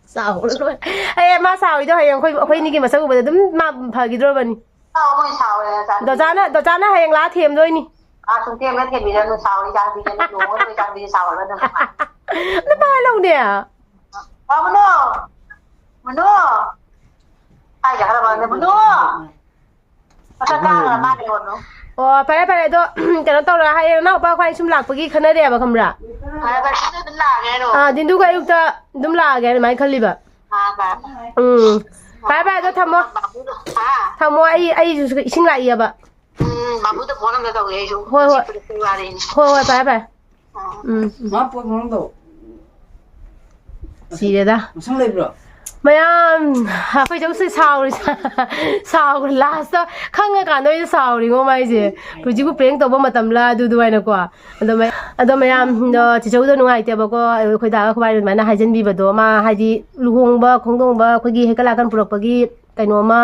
ꯁꯥꯎꯕꯅ ꯂꯣꯏꯔꯦ꯫ ꯑꯦ, ꯃꯥ ꯁꯥꯎꯔꯤꯗꯣ ꯍꯌꯦꯡ ꯑꯩꯈꯣꯏ, ꯑꯩꯈꯣꯏ ꯑꯅꯤꯒꯤ ꯃꯁꯛ ꯎꯕꯗ ꯑꯗꯨꯝ ꯃꯥ ꯐꯈꯤꯗ꯭ꯔꯣꯕꯅꯤ꯫ ꯑꯥ, ꯃꯣꯏ ꯁꯥꯎꯔꯦ, ꯆꯥꯟꯕꯤꯗꯦ꯫ ꯗꯣꯆꯥꯅ, ꯗꯣꯆꯥꯅ ꯍꯌꯦꯡ ꯂꯥꯛꯑ ꯊꯦꯝꯗꯣꯏꯅꯤ꯫ ꯑꯥ, ꯁꯨꯡꯊꯦꯝ ꯍꯦꯛ ꯊꯦꯝꯕꯤꯔꯅꯨ, ꯁꯥꯎꯔꯤ ꯆꯥꯟꯕꯤꯗꯦ, ꯅꯪ ꯂꯨꯍꯣꯡꯉꯔꯣꯏ ꯆꯥꯟꯕꯤꯗꯦ, ꯁꯥꯎꯔꯒ ꯑꯗꯨꯝ꯫ ꯑꯝꯇ ꯄꯥꯏꯍꯜꯂꯧꯅꯦ꯫ ꯑꯥ, ꯃꯨꯅꯨ! ꯃꯨꯅꯨ! ꯀꯥꯏ ꯆꯠꯈ꯭ꯔꯕ ꯈꯪꯗꯦ, ꯃꯨꯅꯨ! ꯃꯊꯛ ꯀꯥꯈ꯭ꯔ ꯃꯥꯜꯂꯦ, ꯃꯨꯅꯨ꯫ ꯑꯣ, ꯐꯔꯦ, ꯐꯔꯦ, ꯑꯗꯣ, ꯀꯩꯅꯣ ꯇꯧꯔ, ꯍꯌꯦꯡ ꯅꯅꯥꯎꯄꯥ ꯑꯩꯈꯣꯏ ꯁꯨꯝ ꯂꯥꯛꯄꯒꯤ ꯈꯟꯅꯔꯦꯕ, ꯈꯪꯕ꯭ꯔꯥ? ꯐꯔꯦ, ꯐꯔꯦ, ꯁꯤꯗ ꯑꯗꯨꯝ ꯂꯥꯛꯑꯒꯦ ꯍꯥꯏꯔꯣ? ꯑꯥ, ꯗꯤꯟꯗꯨꯒ ꯑꯌꯨꯛꯇ ꯑꯗꯨꯝ ꯂꯥꯛꯑꯒꯦ ꯍꯥꯏꯅ ꯑꯗꯨꯃꯥꯏꯅ ꯈꯜꯂꯤꯕ꯫ ꯑꯥ, ꯐꯔꯦ, ꯐꯔꯦ꯫ ꯎꯝ꯫ ꯐꯔꯦ, ꯐꯔꯦ, ꯑꯗꯣ ꯊꯝꯃꯣ꯫ ꯕꯥꯕꯨꯗꯣ, ꯍꯥ? ꯊꯝꯃꯣ, ꯑꯩ, ꯑꯩꯁꯨ ꯏꯁꯤꯡ ꯂꯥꯛꯏꯑꯕ꯫ ꯎꯝ, ꯕꯥꯕꯨꯗ phone ꯑꯝꯇ ꯇꯧꯒꯦ ꯑꯩꯁꯨ꯫ ꯍꯣꯏ, ꯍꯣꯏ꯫ ꯁꯤ ꯄꯨꯂꯤꯁꯀꯤ ꯋꯥꯔꯤꯅꯤ꯫ ꯍꯣꯏ, ꯍꯣꯏ, ꯐꯔꯦ, ꯐꯔꯦ꯫ ꯑꯥ꯫ ꯎꯝ, ꯎꯝ꯫ ꯃꯥ phone ꯐꯥꯎꯅꯝꯗꯣ꯫ ꯁꯤꯔꯦꯗ꯫ ꯃꯁꯪ ꯂꯩꯕ꯭ꯔꯣ? ꯃꯌꯥꯝ ꯑꯩꯈꯣꯏ ꯆꯧꯁꯦ ꯁꯥꯎꯔꯤ꯫ ꯁꯥꯎꯈ꯭ꯔꯦ, ꯂꯥꯁꯇ ꯈꯪꯉꯀꯥꯟꯗ ꯑꯣꯏꯅ ꯁꯥꯎꯔꯤꯉꯣ ꯃꯥꯏꯁꯦ꯫ ꯍꯧꯖꯤꯛꯄꯨ ꯄ꯭ꯔꯦꯡ ꯇꯧꯕ ꯃꯇꯝꯂ ꯑꯗꯨ ꯑꯗꯨꯃꯥꯏꯅꯀꯣ꯫ ꯑꯗꯣ ꯃꯌꯥꯝ, ꯑꯗꯣ ꯃꯌꯥꯝꯗꯣ ꯆꯤꯆꯧꯗꯣ ꯅꯨꯡꯉꯥꯏꯇꯦꯕꯀꯣ, ꯑꯩꯈꯣꯏ ꯗꯥꯒ ꯑꯩꯈꯣꯏ ꯕꯥꯒꯤ ꯑꯗꯨꯃꯥꯏꯅ ꯍꯥꯏꯖꯟꯕꯤꯕꯗꯣ꯫ ꯃꯥ ꯍꯥꯏꯗꯤ ꯂꯨꯍꯣꯡꯕ ꯈꯣꯡꯗꯣꯡꯕ ꯑꯩꯈꯣꯏꯒꯤ ꯍꯩꯀꯠ ꯂꯥꯀꯟ ꯄꯨꯔꯛꯄꯒꯤ ꯀꯩꯅꯣꯝꯃ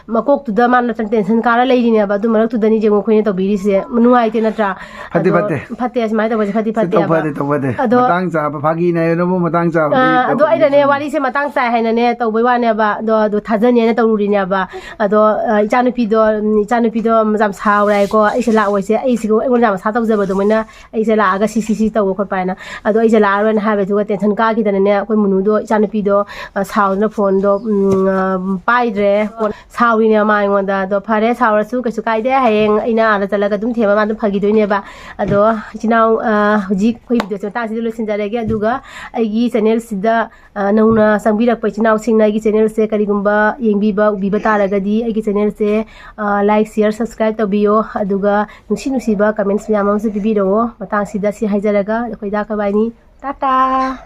ꯃꯀꯣꯛꯇꯨꯗ ꯃꯥꯅ ꯇꯦꯟꯁꯟ ꯀꯥꯔ ꯂꯩꯔꯤꯅꯦꯕ꯫ ꯑꯗꯨ ꯃꯔꯛꯇꯨꯗꯅꯤ ꯌꯦꯡꯉꯣ ꯑꯩꯈꯣꯏꯅ ꯇꯧꯕꯤꯔꯤꯁꯦ꯫ ꯅꯨꯡꯉꯥꯏꯇꯦ ꯅꯠꯇ꯭ꯔꯥ? ꯐꯠꯇꯦ, ꯑꯗꯣ ꯐꯠꯇꯦ꯫ ꯐꯠꯇꯦ, ꯑꯁꯨꯃꯥꯏꯅ ꯇꯧꯕꯁꯦ ꯐꯗꯤ ꯁꯤ ꯇꯧ ꯐꯠꯇꯦꯕ꯫ ꯐꯠꯇꯦ, ꯇꯧ ꯐꯠꯇꯦ꯫ ꯑꯗꯣ ꯃꯇꯥꯡ ꯆꯥꯕ ꯐꯥꯒꯤꯅꯦ ꯍꯥꯏꯅꯕꯨ ꯃꯇꯥꯡ ꯆꯥꯕꯗꯤ ꯑꯥ, ꯑꯗꯣ ꯇꯧꯕ ꯑꯩꯅꯅꯦ, ꯌꯥꯗꯦ꯫ ꯋꯥꯔꯤꯁꯦ ꯃꯇꯥꯡ ꯆꯥꯏ ꯍꯥꯏꯅꯅꯦ ꯇꯧꯕꯩ ꯋꯥꯅꯦꯕ꯫ ꯑꯗꯣ, ꯑꯗꯣ ꯊꯥꯖꯅꯤꯅ ꯇꯧꯔꯨꯔꯤꯅꯦꯕ꯫ ꯑꯗꯣ, ꯑ, ꯏꯆꯥꯅꯨꯄꯤꯗꯣ, ꯎꯝ, ꯏꯆꯥꯅꯨꯄꯤꯗꯣ ꯌꯥꯝ ꯁꯥꯎꯔꯦ ꯍꯥꯏꯀꯣ꯫ ꯑꯩꯁꯦ ꯂꯥꯛꯑꯣꯏꯁꯦ, ꯑꯩꯁꯤꯒ ꯑꯩꯉꯣꯟꯗ ꯌꯥꯝ ꯑꯁꯥ ꯇꯧꯖꯕꯗꯣ ꯃꯣꯏꯅ ꯑꯩꯁꯦ ꯂꯥꯛꯑꯒ ꯁꯤ, ꯁꯤ, ꯁꯤ ꯇꯧꯕ ꯈꯣꯠꯄ ꯍꯥꯏꯅ꯫ ꯑꯗꯣ ꯑꯩꯁꯦ ꯂꯥꯛꯑꯔꯣꯏꯅ ꯍꯥꯏꯕꯗꯨꯒ ꯇꯦꯟꯁꯟ ꯀꯥꯈꯤꯗꯅꯅꯦ, ꯑꯩꯈꯣꯏ ꯃꯨꯅꯨꯗꯣ, ꯏꯆꯥꯅꯨꯄꯤꯗꯣ, ꯑ, ꯁꯥꯎꯗꯅ ꯐꯣꯟꯗꯣ, ꯎꯝ, ꯑ, ꯄꯥꯏꯗ꯭ꯔꯦ꯫ ꯐꯣꯟ ꯁꯥꯎꯔꯤꯅꯦ ꯃꯥ ꯑꯩꯉꯣꯟꯗ꯫ ꯑꯗꯣ ꯐꯔꯦ, ꯁꯥꯎꯔꯁꯨ ꯀꯩꯁꯨ ꯀꯥꯏꯗꯦ, ꯍꯌꯦꯡ ꯑꯩꯅ ꯑꯥꯗ ꯆꯠꯂꯒ ꯑꯗꯨꯝ ꯊꯦꯝꯕ ꯃꯥ ꯑꯗꯨꯝ ꯐꯈꯤꯗꯣꯏꯅꯦꯕ꯫ ꯑꯗꯣ ꯏꯆꯤꯟ ꯏꯅꯥꯎ, ꯑ, ꯍꯧꯖꯤꯛ ꯑꯩꯈꯣꯏ ꯚꯤꯗꯤꯑꯣꯁꯦ ꯃꯇꯥꯡꯁꯤꯗ ꯂꯣꯏꯁꯤꯟꯖꯔꯒꯦ꯫ ꯑꯗꯨꯒ ꯑꯩꯒꯤ ꯆꯦꯅꯦꯜꯁꯤꯗ, ꯑ, ꯅꯧꯅ ꯆꯪꯕꯤꯔꯛꯄ ꯏꯆꯤꯟ ꯏꯅꯥꯎꯁꯤꯡꯅ ꯑꯩꯒꯤ ꯆꯦꯅꯦꯜꯁꯦ ꯀꯔꯤꯒꯨꯝꯕ ꯌꯦꯡꯕꯤꯕ, ꯎꯕꯤꯕ ꯇꯥꯔꯒꯗꯤ ꯑꯩꯒꯤ ꯆꯦꯅꯦꯜꯁꯦ, ꯑ, like, share, subscribe ꯇꯧꯕꯤꯌꯣ꯫ ꯑꯗꯨꯒ ꯅꯨꯡꯁꯤ ꯅꯨꯡꯁꯤꯕ comments ꯃꯌꯥꯝ ꯑꯃꯁꯨ ꯄꯤꯕꯤꯔꯛꯑꯣ꯫ ꯃꯇꯥꯡꯁꯤꯗ ꯁꯤ ꯍꯥꯏꯖꯔꯒ ꯑꯩꯈꯣꯏ ꯗꯥ ꯈꯣꯏꯕꯥꯏꯅꯤ ꯇꯥꯇꯥ꯫